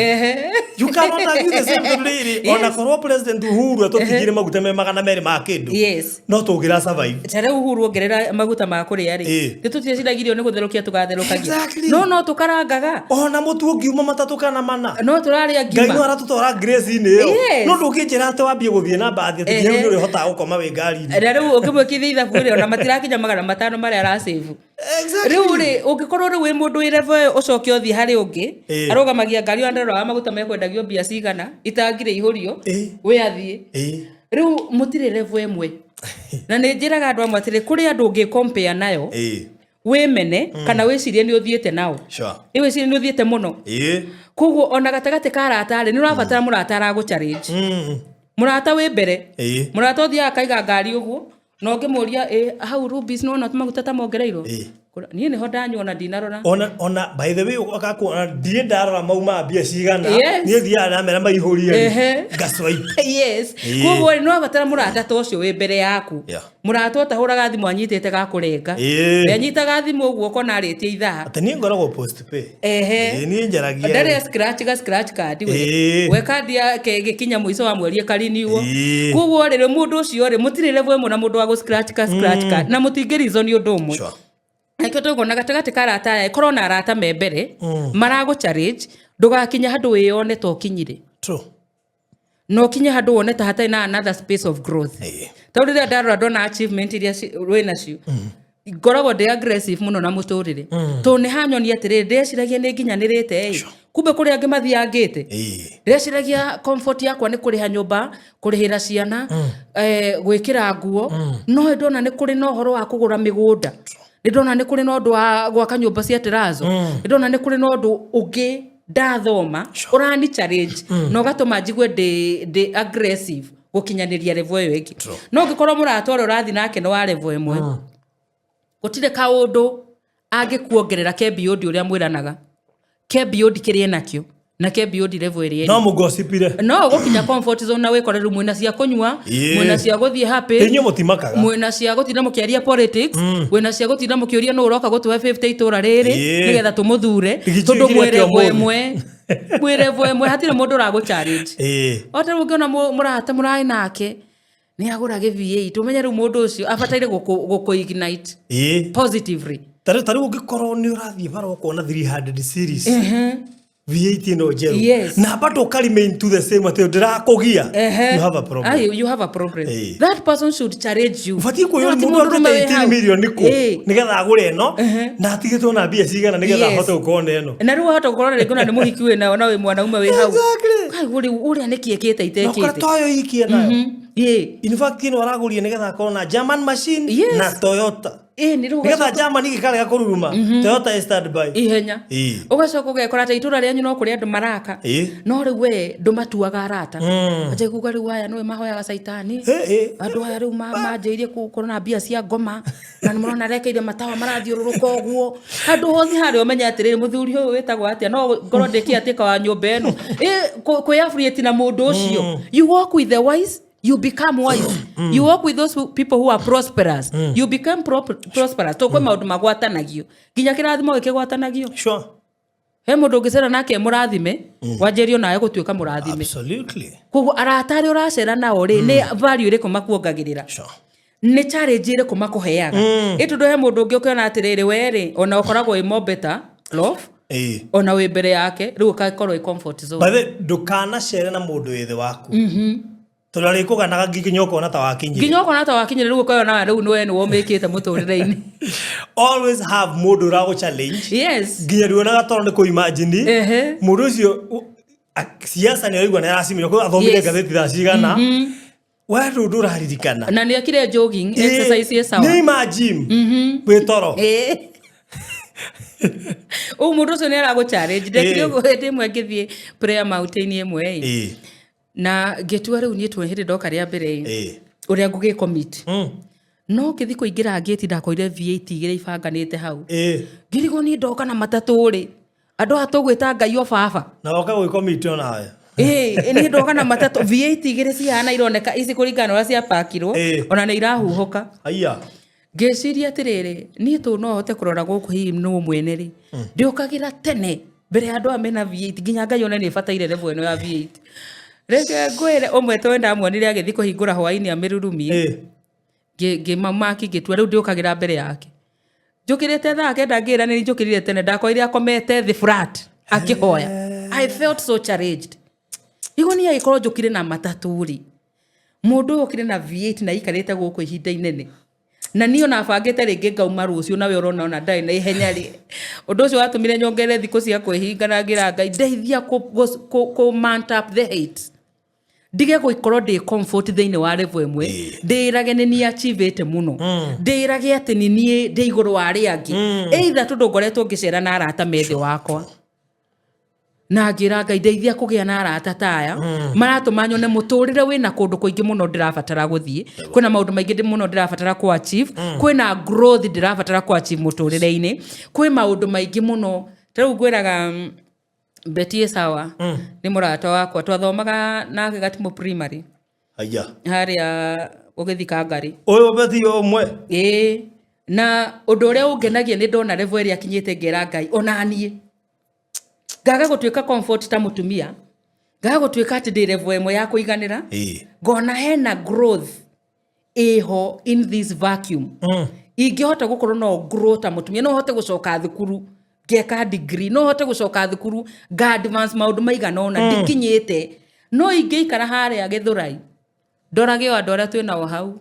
You cannot argue the same, tondũ rĩrĩ, ona korwo President Uhuru atũtigire maguta me 200 ma kĩndũ, no tũngĩra survive. Ta rĩu Uhuru ongerera maguta ma kũrĩa rĩ, nĩ tũtieciragia irio nĩ gũtherũkia tũgatherũkagia. No tũkarangaga. Ona mũtu ũngiuma matatũ kana mana, No tũrarĩa Ngai no ngima. aratũtwara grace-inĩ ĩyo. No ndũngĩnjĩra atĩ wambie gũthiĩ na mbathi atĩ nginya rĩu nĩ ũrĩhotaga gũkoma wĩ ngari-inĩ. Na rĩu ũngĩmwĩkithia ithabu rĩ, ona matirakinya 500 marĩa arasave. Rĩu rĩ, ũngĩkorwo rĩu wĩ mũndũ wĩ level ĩyo, ũcoke ũthiĩ harĩ ũngĩ arũgamagia ngari, ona ndaroraga maguta mekwendagio mbia cigana, itangi rĩihũrio, we athiĩ. Rĩu mũtirĩ level ĩmwe. Na nĩ njĩraga andũ amwe atĩrĩ, kũrĩ andũ ũngĩ compare nayo, wĩmene kana wĩcirie nĩ ũthiĩte nao. Ĩ wĩcirie nĩ ũthiĩte mũno. Koguo ona gatagatĩ ka arata rĩ, nĩ ũrabatara mũrata aragũ challenge, mũrata wĩ mbere, mũrata ũthiaga akaiga ngari ũguo, na ũngĩmũria, ĩ hau Rubis nĩwona maguta ta mongereirwo? Niĩ nĩho ndanyua na ndinarora. Ona by the way, ũgakuona ndirĩ ndarora mauma mbia cigana. Niĩ thiaga ndamera maihũrie, ngaswipe. Koguo rĩ, nĩ ũrabatara mũrata ta ũcio wĩ mbere yaku, mũrata ũtahũraga thimũ anyitĩte gakũrenga. Anyitaga thimũ ũguo ũkona arĩtie ithaa. Atĩ niĩ ngoragwo postpay. Niĩ njaragia. Ndarĩ scratch ga scratch card we. We kandi yake ĩgĩkinya mũico wa mweri ĩkariniwo. Koguo rĩ, mũndũ ũcio rĩ, mũtirĩ level ĩmwe na mũndũ wa gũ scratch ka scratch card, na mũtingĩ reason ũndũ ũmwe. Nakĩo tũkuona gatagatĩ ka arata aya, korwo na arata me mbere maragũ challenge, ndũgakinya handũ wĩyone ta ũkinyire, na ũkinye handũ wone ta hatarĩ na another space of growth. Tondũ rĩrĩa ndarora ndona achievement iria wĩ nacio, ngoragwo ndĩ aggressive mũno na mũtũrĩre, tondũ nĩ hanyonia atĩrĩrĩ, ndĩreciragia nĩ nginyanĩrĩte ĩ. Kumbe kũrĩ angĩ mathiangĩte. Ndĩreciragia comfort yakwa nĩ kũrĩha nyũmba, kũrĩhĩra ciana, gwĩkĩra nguo, no nĩ ndona nĩ kũrĩ na ũhoro wa kũgũra mĩgũnda, nĩ ndona nĩ kũrĩ na ũndũ wa gwaka nyũmba cia terazo, nĩ ndona nĩ kũrĩ na ũndũ ũngĩ ndathoma ũrani challenge na ũgatũma njigue ndĩ aggressive gũkinyanĩria level ĩyo ĩngĩ. No ũngĩkorwo mũrata ũrĩa ũrathiĩ nake nĩ wa level ĩmwe, gũtirĩ kaũndũ angĩkuongerera ke beyond ũrĩa mwĩranaga, ke beyond kĩrĩa enakĩo na ke beyond level ĩrĩa No mũgocipire. No ũgũkinya comfort zone na wĩkore rĩu mwĩna cia kũnyua, mwĩna cia gũthiĩ happy, Inyuĩ mũtimakaga. Mwĩna cia gũtinda mũkĩaria politics, mwĩna cia gũtinda mũkĩũria nũ ũroka gũtũhe 50 itũra rĩrĩ nĩgetha tũmũthure, Gĩcunjĩ tondũ kĩrĩa mwĩ kĩa level ũmũthĩ. ĩmwe, mwĩ level ĩmwe, hatirĩ mũndũ ũragũ challenge. O ta rĩu ũngĩona mũrata mũrarĩ nake nĩ agũra gĩ V8, ũmenye rĩu mũndũ ũcio abataire gũkũ ignite positively. Ta rĩu ũngĩkorwo nĩ ũrathiĩ bara ũkona 300 series V8 ĩno njerũ na bado ũka remain to the same atĩ ndĩrakũgia, you have a problem. Aye, you have a problem. That person should challenge you. Ũbatiĩ No kwĩyũria ti mũndũ mũndũrũme arutĩte wĩ hau. 18 million kũ nĩgetha agũre ĩno na atigĩtwo na mbia cigana nĩgetha ahote gũkorwo na ĩno. Na rĩu wahota gũkorwo rĩngĩ ona nĩ mũhiki wĩ nayo na wĩ mwanaume wĩ hau. Kai, rĩu ũrĩa nĩkĩ ekĩte Na ũkora itekĩte? toyo iki enayo. In fact, ĩno aragũrire nĩgetha akorwo na German machine na Toyota, Ĩ nĩ rĩu nĩgetha German ĩgĩkarega kũruruma, Toyota ĩ stand by. Ihenya. Ũgacoka ũgekora ta itũra rĩanyu no kũrĩ andũ maraka, no rĩu we ndũmatuaga arata. Anjia kuga rĩu aya nĩwe mahoyaga caitani, andũ aya rĩu manjĩirie gũkorwo na mbia cia ngoma na nĩ mũrona rekeire matawa marathiũrũrũka ũguo handũ hothe harĩa. Ũmenye atĩrĩrĩ, mũthuri ũyũ wĩtagwo atĩa, no ngorwo ndĩkĩatĩka wa nyũmba ĩno. Kwĩ affiliate na mũndũ ũcio. You walk with the wise, you become wise. You walk with those people who are prosperous, you become prosperous. To kwĩ maũndũ magwatanagio, nginya kĩrathimo gĩkĩgwatanagio. He mũndũ ũngĩcera nake mũrathime, wanjĩrio nawe gũtuĩka mũrathime. Koguo arata arĩa ũracera nao rĩ, nĩ value ĩrĩkũ makuongagĩrĩra? Nĩ challenge ĩrĩkũ makũheaga? Ĩ tondũ he mũndũ ũngĩ ũkĩona atĩrĩrĩ, we rĩ ona ũkoragwo wĩ more better love ona wĩ mbere yake, rĩu ũgakorwo ĩ comfort zone. By the way, ndũkanacere na mũndũ wĩ thĩ waku, tondũ arĩkũganaga nginya ũkona ta wakinyire. Nginya ũkona ta wakinyire, rĩu ũkona rĩu nĩwe nĩ womĩkĩte mũtũrĩre-inĩ. Always have mũndũ ũragũ challenge nginya ruonaga toro nĩ kũ imagine mũndũ ũcio siasa nĩ araigua nĩ aracimĩrwo kũ athomire ngathĩti thaa cigana, we rĩu ndũraririkana. Na nĩ ekire jogging exercise ĩ sawa. Nĩ ima gym wĩ toro. Ũũ mũndũ ũcio nĩ aragũ challenge. Ndekire ũguo hĩndĩ ĩmwe ngĩthiĩ prayer mountain ĩmwe ĩ, na ngĩtua rĩu niĩ tuo hĩndĩ ndoka rĩa mbere ĩ, ũrĩa ngũgĩ commit. No ngĩthiĩ kũingĩra ngĩti, ndakorire V8 igĩrĩ ibanganĩte hau. Ngĩrigwo niĩ ndoka na matatũ rĩ, andũ aya tũgwĩta Ngai o baba. Na woka gwĩkomiti onawe. Ĩĩ, niĩ ndoka na matatũ, V8 igĩrĩ cihana ironeka ici kũringana na ũrĩa ciapakirwo, ona nĩ irahuhũka. Aya. Ngĩciria atĩrĩrĩ, niĩ tũ no hote kũrora gũkũ hihi nũ mwene rĩ, ndĩũkagĩra tene mbere ya andũ aya mena V8 nginya Ngai one nĩ bataire level ĩno ya V8. Reke ngwĩre, ũmwe tondũ ndamuonire agĩthiĩ kũhingũra hwaĩ-inĩ amĩrurumie, ngĩmamaki, ngĩtua rĩu ndĩũkagĩra mbere yake njũkĩrĩte thaa 9. Ngĩra nĩ njũkĩrire tene, ndakorire akomete thĩ flat akĩhoya. I felt so challenged. Igo niĩ agĩkorwo njũkire na matatũ rĩ, mũndũ ũyũ ũkire na V8 na aikarĩte gũkũ ihinda inene, na niĩ ona bangĩte rĩngĩ ngauma rũciũ, nawe ũrona ona ndarĩ na ihenya rĩ. Ũndũ ũcio watũmire nyongerere thikũ cia kwĩhinga na ngĩra Ngai ndeithia kũ mount up the hate, ndige gũikorwo ndĩ comfort thĩinĩ wa level ĩmwe, ndĩrage nĩ niĩ achievĩte mũno, ndĩrage atĩ nĩ niĩ ndĩ igũrũ wa arĩa angĩ, either tondũ ngoretwo ngĩcera na arata me thĩ wakwa. Na ngĩra Ngai ndeithia kũgĩa na arata ta aya maratũma nyone mũtũrĩre wĩna kũndũ kũingĩ mũno ndĩrabatara gũthiĩ, kwĩna maũndũ maingĩ mũno ndĩrabatara kũ achieve, kwĩna growth ndĩrabatara kũ achieve mũtũrĩre-inĩ, kwĩ maũndũ maingĩ mũno. Ta rĩu ngwĩraga Betty ĩ sawa, nĩ mũrata wakwa twathomaga nake Gatimu Primary. Aya. Harĩa ũgĩthiĩ Kangari. Ũyũ Betty ũmwe. Ĩĩ, na ũndũ ũrĩa ũngenagia nĩ ndona level ĩrĩa akinyĩte, ngera Ngai ona niĩ ngaga gũtuĩka comfort ta mũtumia, ngaga gũtuĩka atĩ ndĩ level ĩmwe ya kũiganĩra, ngona hena growth ĩho in this vacuum. Ingĩhota gũkorwo no grow ta mũtumia, no hote gũcoka thukuru ngeka degree, no hote gũcoka thukuru nga advance maũndũ maigana ũna ndikinyĩte. No ingĩikara harĩa Gĩthũrai ndorage o andũ arĩa twĩ nao hau.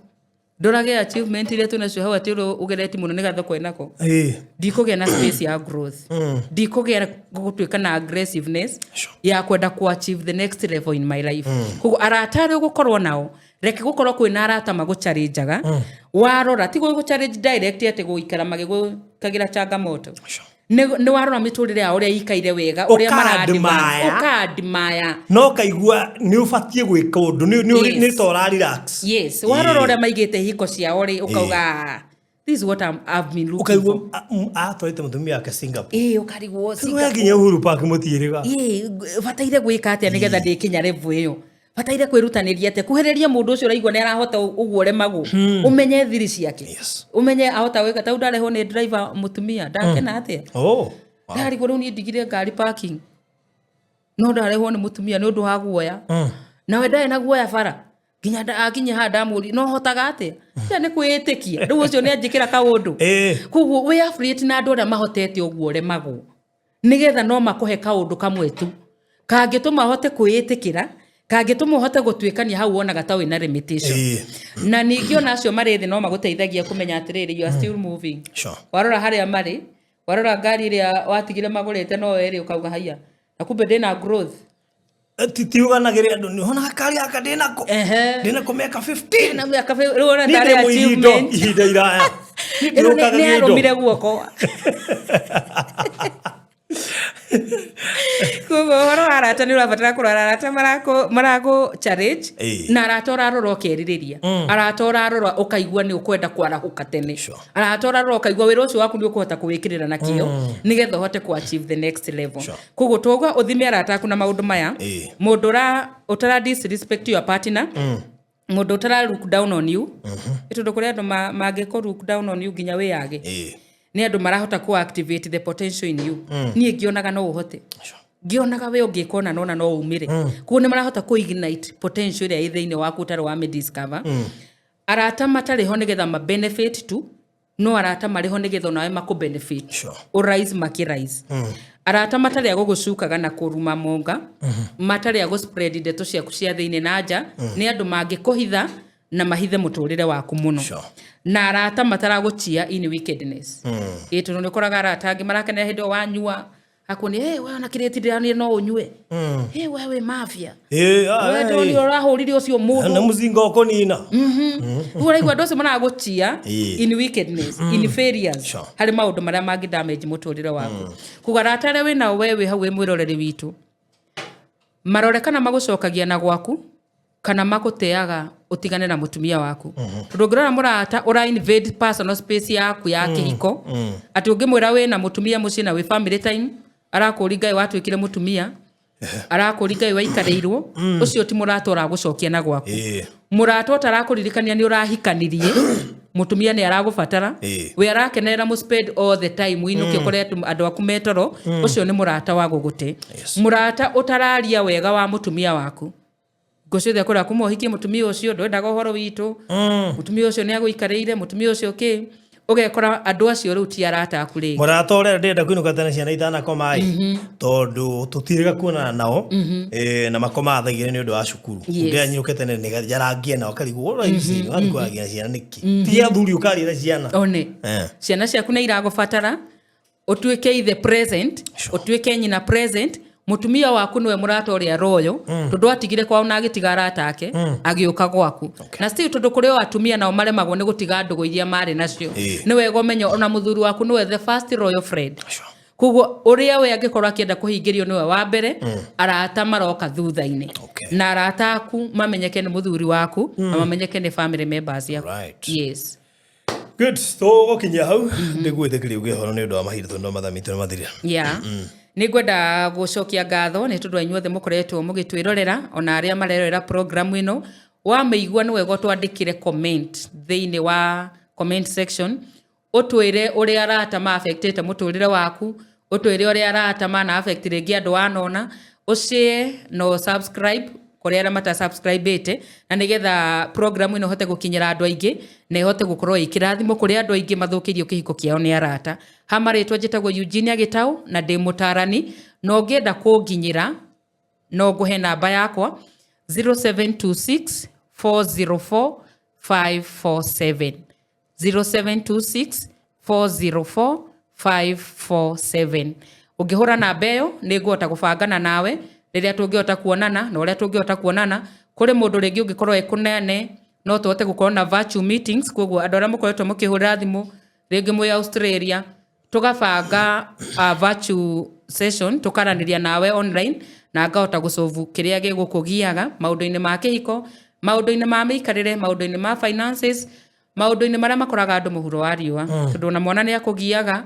Ndorage achievement iria twĩnacio hau, atĩ ũrĩa ũgeretie mũno nĩ gathoko enako. Ndikũgĩa na space ya growth, ndikũgĩa gũtuĩka na aggressiveness ya kwenda ku achieve the next level in my life. Koguo arata arĩa ũgũkorwo nao, reke gũkorwo kwĩna arata magũchallengaga. Warora ti gũgũ-challenge direct, atĩ gũikara magĩgũkagĩra changamoto. Nĩ warora mĩtũrĩre yao, ũrĩa ikaire wega, ũrĩa Ũka-admire. mara ũka-admire. No kaigua nĩ ũbatiĩ gwĩka ũndũ Yes. nĩ ta ũra relax. Yes, warora ũrĩa maigĩte hiko ciao rĩ, ũkauga, "Ah, this is what I've been looking for." Ũkaigua atwarĩte mũtumia wake Singapore. Ĩĩ, ũkarigwo. We nginya Uhuru Park mũtiĩrĩga. Ĩĩ, bataire gwĩka atĩa nĩgetha ndĩkinya level ĩyo? Bataire kwĩrutanĩria atĩa kuhĩrĩria mũndũ ũcio ũraigua nĩ arahota ũguo ũremagwo? Ũmenye thiri ciake. Ũmenye ahota gwĩka tau. Ndarehwo nĩ driver mũtumia, ndakena atĩa. Ndarigwo rĩu niĩ ndigire ngari parking, no ndarehwo nĩ mũtumia nĩ ũndũ wa guoya. Nawe ndarĩ na guoya bara nginya akinya haha, ndamũria, no hotaga atĩa? Tia nĩ kwĩĩtĩkia. Rĩu ũcio nĩ anjĩkĩra kaũndũ. Koguo wĩ affiliate na andũ arĩa mahotete ũguo ũremagwo, nĩgetha no makũhe kaũndũ kamwe tu kangĩtũma ũhote kwĩĩtĩkĩra, kangĩtũma ũhote gũtuĩkania hau wonaga ta wĩna limitation. Na ningĩ ona acio marĩ thĩ no magũteithagia kũmenya atĩrĩrĩ, you are still moving. Warora harĩa marĩ, warora ngari ĩrĩa watigire magũrĩte no ĩrĩ, ũkauga, haiya, na kumbe ndĩna growth. Titiuganagĩre andũ nĩ hona gakari gaka ndĩnako. Ndĩnako mĩaka 15. Na mĩaka rĩu ona Niĩ tarĩ ndĩ mũihindo achievement. Ihinda iraya. Niĩ Ĩno ndĩũkaga nĩ gĩndo. arũmire guoko. Koguo ũhoro wa arata, nĩ ũrabatara kũrora arata marakũ challenge na arata ũrarora ũkerirĩria, arata ũrarora ũkaigua nĩ ũkwenda kwarahũka tene, arata ũrarora ũkaigua wĩra ũcio waku nĩ ũkũhota kũwĩkĩrĩra na kĩo nĩgetha ũhote kũ achieve the next level. Koguo twauga ũthime arata aku na maũndũ maya: mũndũ ũtara disrespect your partner, mũndũ ũtara look down on you, nĩ tondũ kũrĩ andũ mangĩkũ look down on you nginya wĩyage. Nĩ andũ marahota ku activate the potential in you. Niĩ ngĩonaga no ũhote, ngĩonaga we ũngĩka ona nona no umĩre. Koguo nĩ marahota kũ ignite potential ĩrĩa ĩ thĩinĩ waku ũtarĩ wa mĩdiscover. Arata matarĩ ho nĩgetha ma benefit tu, no arata marĩ ho nĩgetha onawe makũ benefit. Ũrise makĩrise. Arata matarĩ a gũgũcukaga na kũruma monga, matarĩ a gũ-spread ndeto ciaku cia thĩinĩ na nja, nĩ andũ mangĩkũhitha na mahithe mũtũrĩre waku mũno. Na arata mataragũchia in wickedness. Ĩ tondũ nĩ ũkoraga arata angĩ marakenera hĩndĩ ĩyo wanyua, akuonia, "Hey, we ona kĩrĩti ndĩranire no ũnyue. Hey, we wĩ mafia." We ndonire ũrahũrire ũcio Na mũndũ. Mũcinga ũkũnina. Rĩu ũraigua andũ acio maragũchia in wickedness, in failures, harĩ maũndũ marĩa mangĩ damage mũtũrĩre waku. Koguo arata arĩa wĩnao, we wĩ hau wĩ mwĩroreri witũ, marore kana magũcokagia na gwaku kana magũteaga ũtigane na mũtumia waku. Tondũ ũngĩrora mũrata ũra invade personal space yaku ya kĩhiko, atĩ ũngĩmwĩra wĩna mũtumia mũciĩ na wĩ family time, arakũri Ngai watuĩkire mũtumia, arakũri Ngai waikarĩirwo, ũcio ti mũrata ũragũcokia na gwaku. Mũrata ũtarakũririkania nĩ ũrahikanirie, mũtumia nĩ aragũbatara, we arakenerera mũ spend all the time ũinũke ũkore andũ aku metoro, ũcio nĩ mũrata wa gũgũte. Mũrata ũtararia wega wa mũtumia waku ngo ciothe, akwĩra kuma ũhikie mũtumia ũcio ndwendaga ũhoro witũ, mũtumia ũcio nĩ agũikarĩire, mũtumia ũcio kĩ, ũgekora andũ acio rĩu ti arata aku rĩngĩ. Mũrata ũrĩa ndĩrenda kũinũka tene ciana itanakoma ĩ, tondũ tũtirĩga kuonana nao, na makomaga thaa 2 nĩ ũndũ wa cukuru. Ndĩra nyinũke tene nĩgetha njarangie nao, karigwo ũrĩa ici wathiĩ kwaragia na ciana nĩkĩ, ti athuri ũkaria na ciana. One ciana ciaku nĩ iragũbatara ũtuĩke ithe present, ũtuĩke nyina present. Mũtumia waku nĩwe mũrata ũrĩa royo, tondũ atigire kwao na agĩtiga arata ake, agĩũka gwaku. Na still, tondũ kũrĩ o atumia nao maremagwo nĩ gũtiga ndũgũ iria marĩ nacio, nĩ wega ũmenye ona mũthuri waku nĩwe the first royal friend. Koguo ũrĩa we angĩkorwo akĩenda kũhingĩrio nĩwe wa mbere, arata maroka thutha-inĩ. Na arata aku mamenyeke nĩ mũthuri waku na mamenyeke nĩ family members yaku. Yes. Good, tũgũkinyia hau. Ndĩgwĩtĩkĩria uge ũhoro nĩ ũndũ wa mahinda, tondũ mathaa mitũ nĩ mathirire. Yeah. Nĩ ngwenda gũcokia ngatho nĩ tondũ inyuothe mũkoretwo mũgĩtwĩrorera, ona arĩa marerorera program ĩno. Wamĩigua, nĩ wega ũtwandĩkĩre comment thĩinĩ wa comment section, ũtwĩre ũrĩa arata ma affectĩte mũtũrĩre waku, ũtwĩre ũrĩa arata mana affect rĩngĩ andũ wanona, ũshare na subscribe kũrĩ arĩa mata subscribe, na nĩgetha program ĩno ĩhote gũkinyĩra andũ aingĩ na ĩhote gũkorwo ĩ kĩrathimo kũrĩ andũ aingĩ mathũkĩirio kĩhiko kĩao nĩ arata. Ha marĩtwa, njĩtagwo Eugenia Gĩtaũ na ndĩ mũtarani, na ũngĩenda kũnginyĩra no ngũhe namba yakwa, 0726 404. 547. 0726 404 547. Ũngĩhũra namba ĩyo nĩ ngũhota gũbangana nawe rĩrĩa tũngĩhota kuonana na ũrĩa tũngĩhota kuonana. Kũrĩ mũndũ rĩngĩ ũngĩkorwo e kũnene, no tũhote gũkorwo na virtual meetings. Koguo andũ arĩa mũkoretwo mũkĩhũrĩra thimũ rĩngĩ mwĩ Australia, tũgabanga virtual session, tũkaranĩria nawe online na ngahota gũcovu kĩrĩa gĩgũkũgiaga maũndũ-inĩ ma kĩhiko, maũndũ-inĩ ma mĩikarĩre, maũndũ-inĩ ma finances, maũndũ-inĩ marĩa makoraga andũ mũhuro wa riũa, tondũ ona mwana nĩ akũgiaga,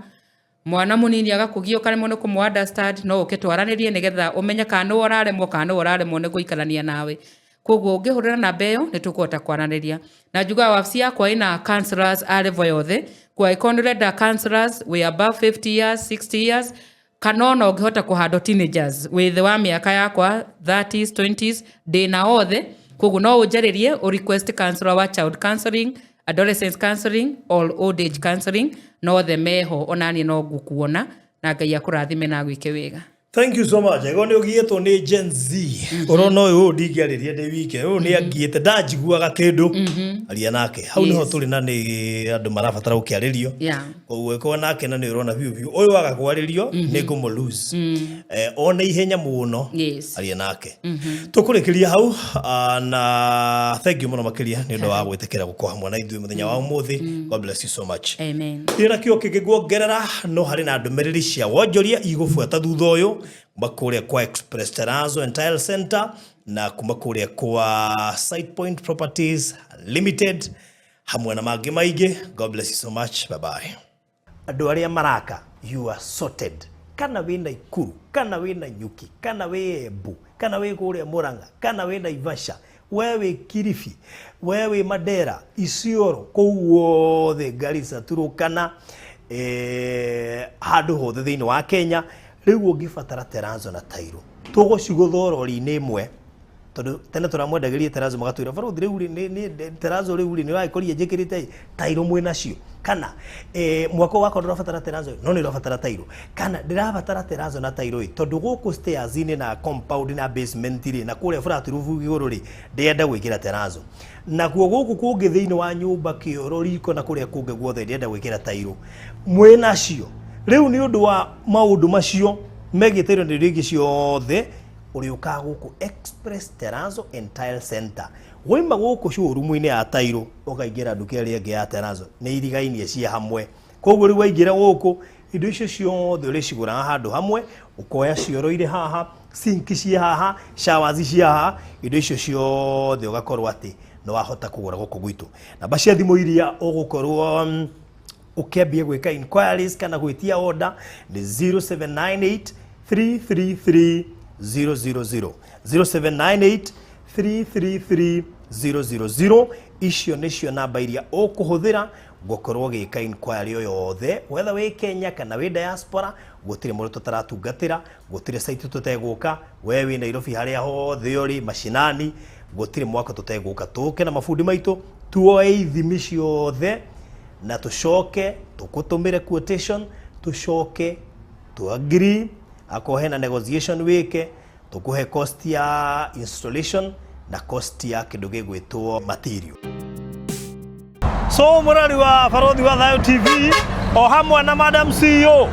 mwana mũnini agakũgia ũkaremwo nĩ kũmũ understand. No ũke twaranĩrie nĩgetha ũmenye kana nĩwe ũraremwo kana nĩwe ũraremwo nĩ gũikarania nawe. Koguo ũngĩhũrĩra namba ĩyo nĩ tũkũhota kwaranĩria. Na njugaga wabici yakwa ĩna counselors a level yothe, kwa angĩkorwo nĩ ũrenda counselors wĩ above 50 years, 60 years, kana ona ũngĩhota kũhandwo teenagers wĩ thĩ wa mĩaka yakwa 30s, 20s, ndĩna othe. Koguo no ũnjarĩrie ũ request counselor wa child counseling, adolescence counseling or old age counseling, no othe meho. Onaniĩ no ngũkuona na Ngai akũrathime na agwĩke wega. Thank you so much. Ego nĩ ũgiĩtwo nĩ Gen Z. Ũrona ũyũ ndingĩarĩria ndĩ wike. Ũyũ nĩ angiĩte, ndanjiguaga kĩndũ. Aria nake. Hau nĩho tũrĩ na nĩ andũ marabatara gũkĩarĩrio. Koguo ĩkorwo nake na nĩ ũrona biũ biũ. Ũyũ waga kwarĩrio nĩ ngũmũ lose. Ona ihenya mũno. Aria nake. Tũkũrĩkĩria hau, na thank you mũno makĩria nĩ ũndũ wa gwĩtĩkĩra gũkorwo hamwe na ithuĩ mũthenya wa ũmũthĩ. God bless you so much. Amen. Ndirĩ na kĩo kĩngĩ nguongerera, no harĩ na ndũmĩrĩri cia wonjoria igũbuata thutha ũyũ kuma kũrĩa kwa Express Terrazzo and Tile Center na kuma kũrĩa kwa Site Point Properties Limited hamwe na mangĩ maingĩ. God bless you so much. Bye bye. Andũ arĩa maraka, you are sorted. Kana wĩ Naikuru, kana wĩ Nanyuki, kana wĩ Embu, kana wĩ kũrĩa Murang'a, kana wĩ Naivasha, we wĩ Kilifi, we wĩ Mandera, Isiolo, kũu guothe, Garissa, Turkana, handũ hothe thĩinĩ wa Kenya. Rĩu ũngĩbatara terrazzo na tairo, tũgũcigũtha rori-inĩ ĩmwe, tondũ tene tũramwendagĩria terrazzo magatwĩra barothi rĩu rĩ, nĩ terrazzo rĩu rĩ, nĩ ũragĩkorire njĩkĩrĩte tairo mwĩ nacio, kana mwako wakwa ndũrabatara terrazzo no nĩ ũrabatara tairo, kana ndĩrabatara terrazzo na tairo ĩ, tondũ gũkũ stairs-inĩ na compound na basement rĩ, na kũrĩa flat roof igũrũ rĩ, ndĩrenda gwĩkĩra terrazzo, nakuo gũkũ kũngĩ thĩinĩ wa nyũmba, kĩoro, riko na kũrĩa kũngĩ guothe ndĩrenda gwĩkĩra tairo, mwĩ nacio. Rĩu nĩ ũndũ wa maũndũ macio megiĩ tairo na indo ingĩ ciothe, ũrĩũkaga gũkũ Express Terrazzo and Tile Center. Waima gũkũ showroom-inĩ ya tairo, ũkaingĩra nduka ĩrĩa ĩngĩ ya terrazzo, nĩ irigainie ciĩ hamwe. Koguo rĩu waingĩra gũkũ, indo icio ciothe ũrĩcigũraga handũ hamwe, ũkoya cioro irĩ haha, sink ciĩ haha, showers ciĩ haha, indo icio ciothe ũgakorwo atĩ nĩ wahota kũgũra gũkũ gwitũ. Namba cia thimũ iria ũgũkorwo ũkĩambia gwĩka inquiries kana gwĩtia order nĩ 0798 333 000, 0798 333 000. Icio nĩcio namba iria ũkũhũthĩra gũkorwo ũgĩka inquiry o yothe, whether wĩ Kenya kana wĩ diaspora. Gũtirĩ mũndũ tũtaratungatĩra, gũtirĩ site tũtegũka. We wĩ Nairobi, harĩa hothe ũrĩ mashinani, gũtirĩ mwaka tũtegũka, tũke na mabundi maitũ, tuoe ithimi ciothe na tũcoke tũkũtũmĩre quotation, tũcoke tu agree. Akorwo hena negotiation wĩke, tũkũhe cost ya installation na cost ya kĩndũ gĩgwĩtwo material. So mũrori wa Barothi wa Thayo TV o hamwe na Madam CEO,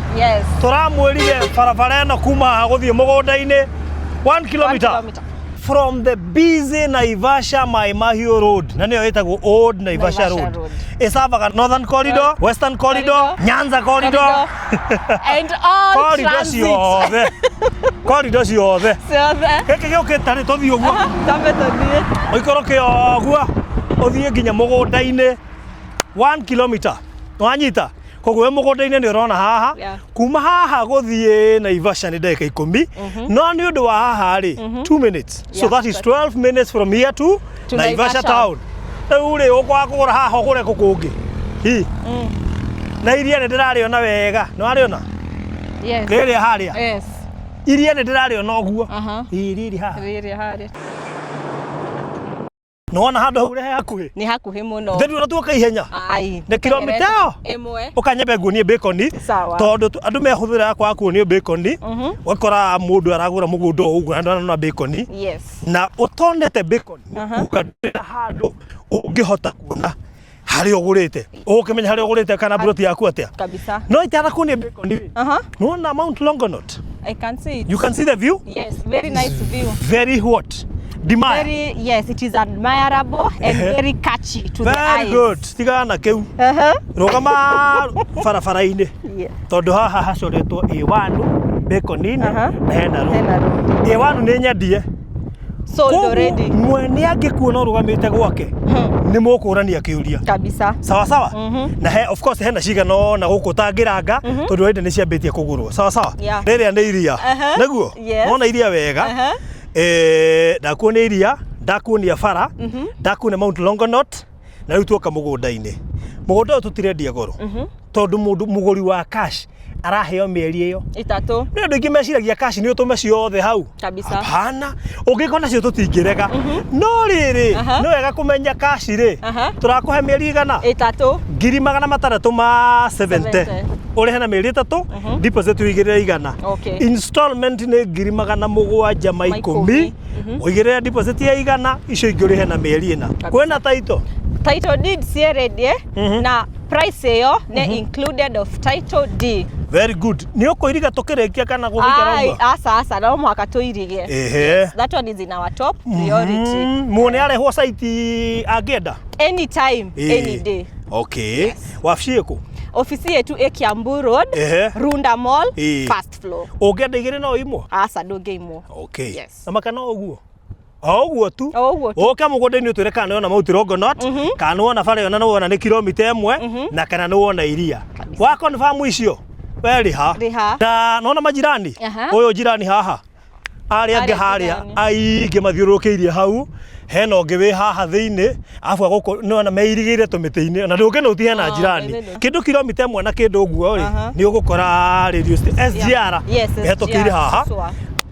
tũramwĩrire barabara ĩno kuma haha gũthiĩ mũgũnda-inĩ 1 kilometer kilometer. From the busy Naivasha Mai Mahiu Road, na nĩyo ĩtagwo Old Naivasha Naivasha Road, Road. ĩcavaga Northern Corridor, Western Corridor, Corridor. Nyanza Corridor, And all corridor transit. ciothe, corridor ciothe. Ciothe. Gĩkĩ gĩũkĩte rĩ, tũthiĩ ũguo, Tambe tũthiĩ. ũikũrũke ũguo ũthiĩ nginya mũgũnda-inĩ, 1 kilometer. Wanyita? Koguo wĩ mũgũnda-inĩ nĩ ũrona haha, kuma haha gũthiĩ Naivasha nĩ ndagĩka 10, no nĩ ũndũ wa haha rĩ, 2 minutes, so that is 12 minutes from here to To Naivasha Naivasha. town. Rĩu rĩ, ũkwaga kũgũra haha ũgũre kũ kũngĩ? Hi na iria nĩ ndĩrarĩona wega, nĩ warĩona? Yes. Rĩrĩa harĩa, iria nĩ ndĩrarĩona ũguo. Ĩ, rĩrĩ haha. Rĩrĩa harĩa. Nĩ wona handũ hau ũrĩa he hakuhĩ? Nĩ hakuhĩ mũno. Thĩ tuona ihenya. Ai. Nĩ kilomita ĩyo ĩmwe. Ũkanyambe nguonie bacon. Sawa. Tondũ andũ mehũthĩra kwaga kuonio bacon, ũgakora mũndũ aragũra mũgũnda o ũguo na ndona bacon, na ũtonete bacon, uga ndĩra handũ. Ũngĩhota kuona harĩa ũgũrĩte, ũgũkĩmenya harĩa ũgũrĩte kana mburoti yaku atĩa. Kabisa. No itanakuonia bacon rĩ, nĩwona Mount Longonot? I can see it. You can see the view? Yes, very nice view. Very what? Demand. Very, yes, it is admirable and very catchy to the Very eyes. good. Tigana na kĩu. Rũgama barabara-inĩ. Yeah. Tondũ haha hacoretwo A1 bacon-inĩ na hena road. Hena road. A1 nĩ nyendie. Sold Koguo, already. mwene angĩkuona ũrũgamĩte gwake nĩ mũkũrania kĩũria. Kabisa. Sawa sawa. Na he, of course hena cigana ona gũkũ ũtangĩranga tondũ already nĩ ciambĩtie kũgũrwo. Sawa sawa. Yeah. Rĩrĩa nĩ iria. Nĩguo? Yes. Wona iria wega. Ndakuonia iria, ndakuonia bara, ndakuonia Mount Longonot, na rĩu tuoka mũgũnda-inĩ. Mũgũnda ũyũ tũtirendia goro. Tondũ mũndũ mũgũri wa cash araheo mĩeri ĩyo. Ĩtatũ. Nĩ andũ aingĩ meciragia cash nĩ ũtũme ciothe hau. Kabisa. Hapana, ũngĩkorwo nacio tũtingĩrega. No rĩrĩ, nĩ wega kũmenya cash rĩ, tũrakũhe mĩeri igana? Ĩtatũ. 670,000. 70. Ũrĩhe na mĩeri ĩtatũ, deposit ũigĩrĩre 100. Okay. Installment nĩ 710,000, ũigĩrĩre deposit ya 100, icio ingĩ ũrĩhe na mĩeri 4. Kwĩna title? Title deed ciĩrĩndie na price ĩyo nĩ included of title deed. Very good. Nĩ ũkũiriga tũkĩrĩkia kana gũgũikara Ai, ũguo? aca aca, no mũhaka tũirige. Ehe. That one is in our top priority. Muone arehwo site angĩenda? Anytime, any day. Okay. Wabici ĩkũ? Ofisi yetu ĩ Kiambu Road, Ehe. Runda Mall, Ĩĩ. first floor. Ũngĩenda igĩrĩ no imwe? Aca ndũngĩimwo. Okay. Yes. Na maka no ũguo? O ũguo tu. O ũguo tu. Ũke mũgũnda-inĩ ũtwĩre kana nĩwona Mount Longonot, kana nĩwona bara ĩyo na nĩwona nĩ kilomita 1, na kana nĩwona iria. Wa confirm icio, we rĩha. Rĩha. Na nona majirani? Aha. Ũyũ jirani haha. Arĩa angĩ Arĩa harĩa jirani. aingĩ mathiũrũrũkĩirie hau, hena ũngĩ wĩ haha thĩinĩ, arabu gũkũ nĩwona meirigĩire tũmĩtĩ-inĩ, na ndũngĩnũti hena Ah, jirani. ĩthĩ. Kĩndũ kilomita 1 na kĩndũ ũguo rĩ, nĩ ũgũkora radio SGR Yes, ĩhetũkĩire SGR, haha. sure.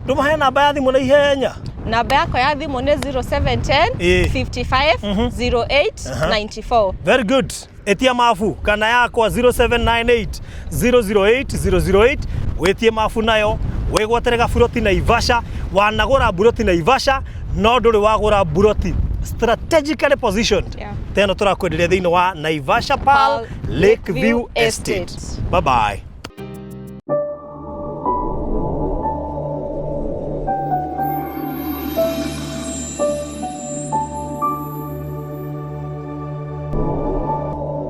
Ndũmahe namba ya thimũ na ihenya. Namba yakwa ya thimũ nĩ 0710 Ĩĩ. 55 08 94. Very good. Etia mabu kana yakwa 0798 008 008 wĩtie mabu nayo wĩgwatĩre gaburoti Naivasha. Wanagũra buroti Naivasha no ndũrĩ wagũra buroti strategically positioned. Yeah. Teno tũrakwenderia thĩinĩ wa Naivasha Pearl Pearl Lakeview Lakeview Estate. Estate. Bye bye.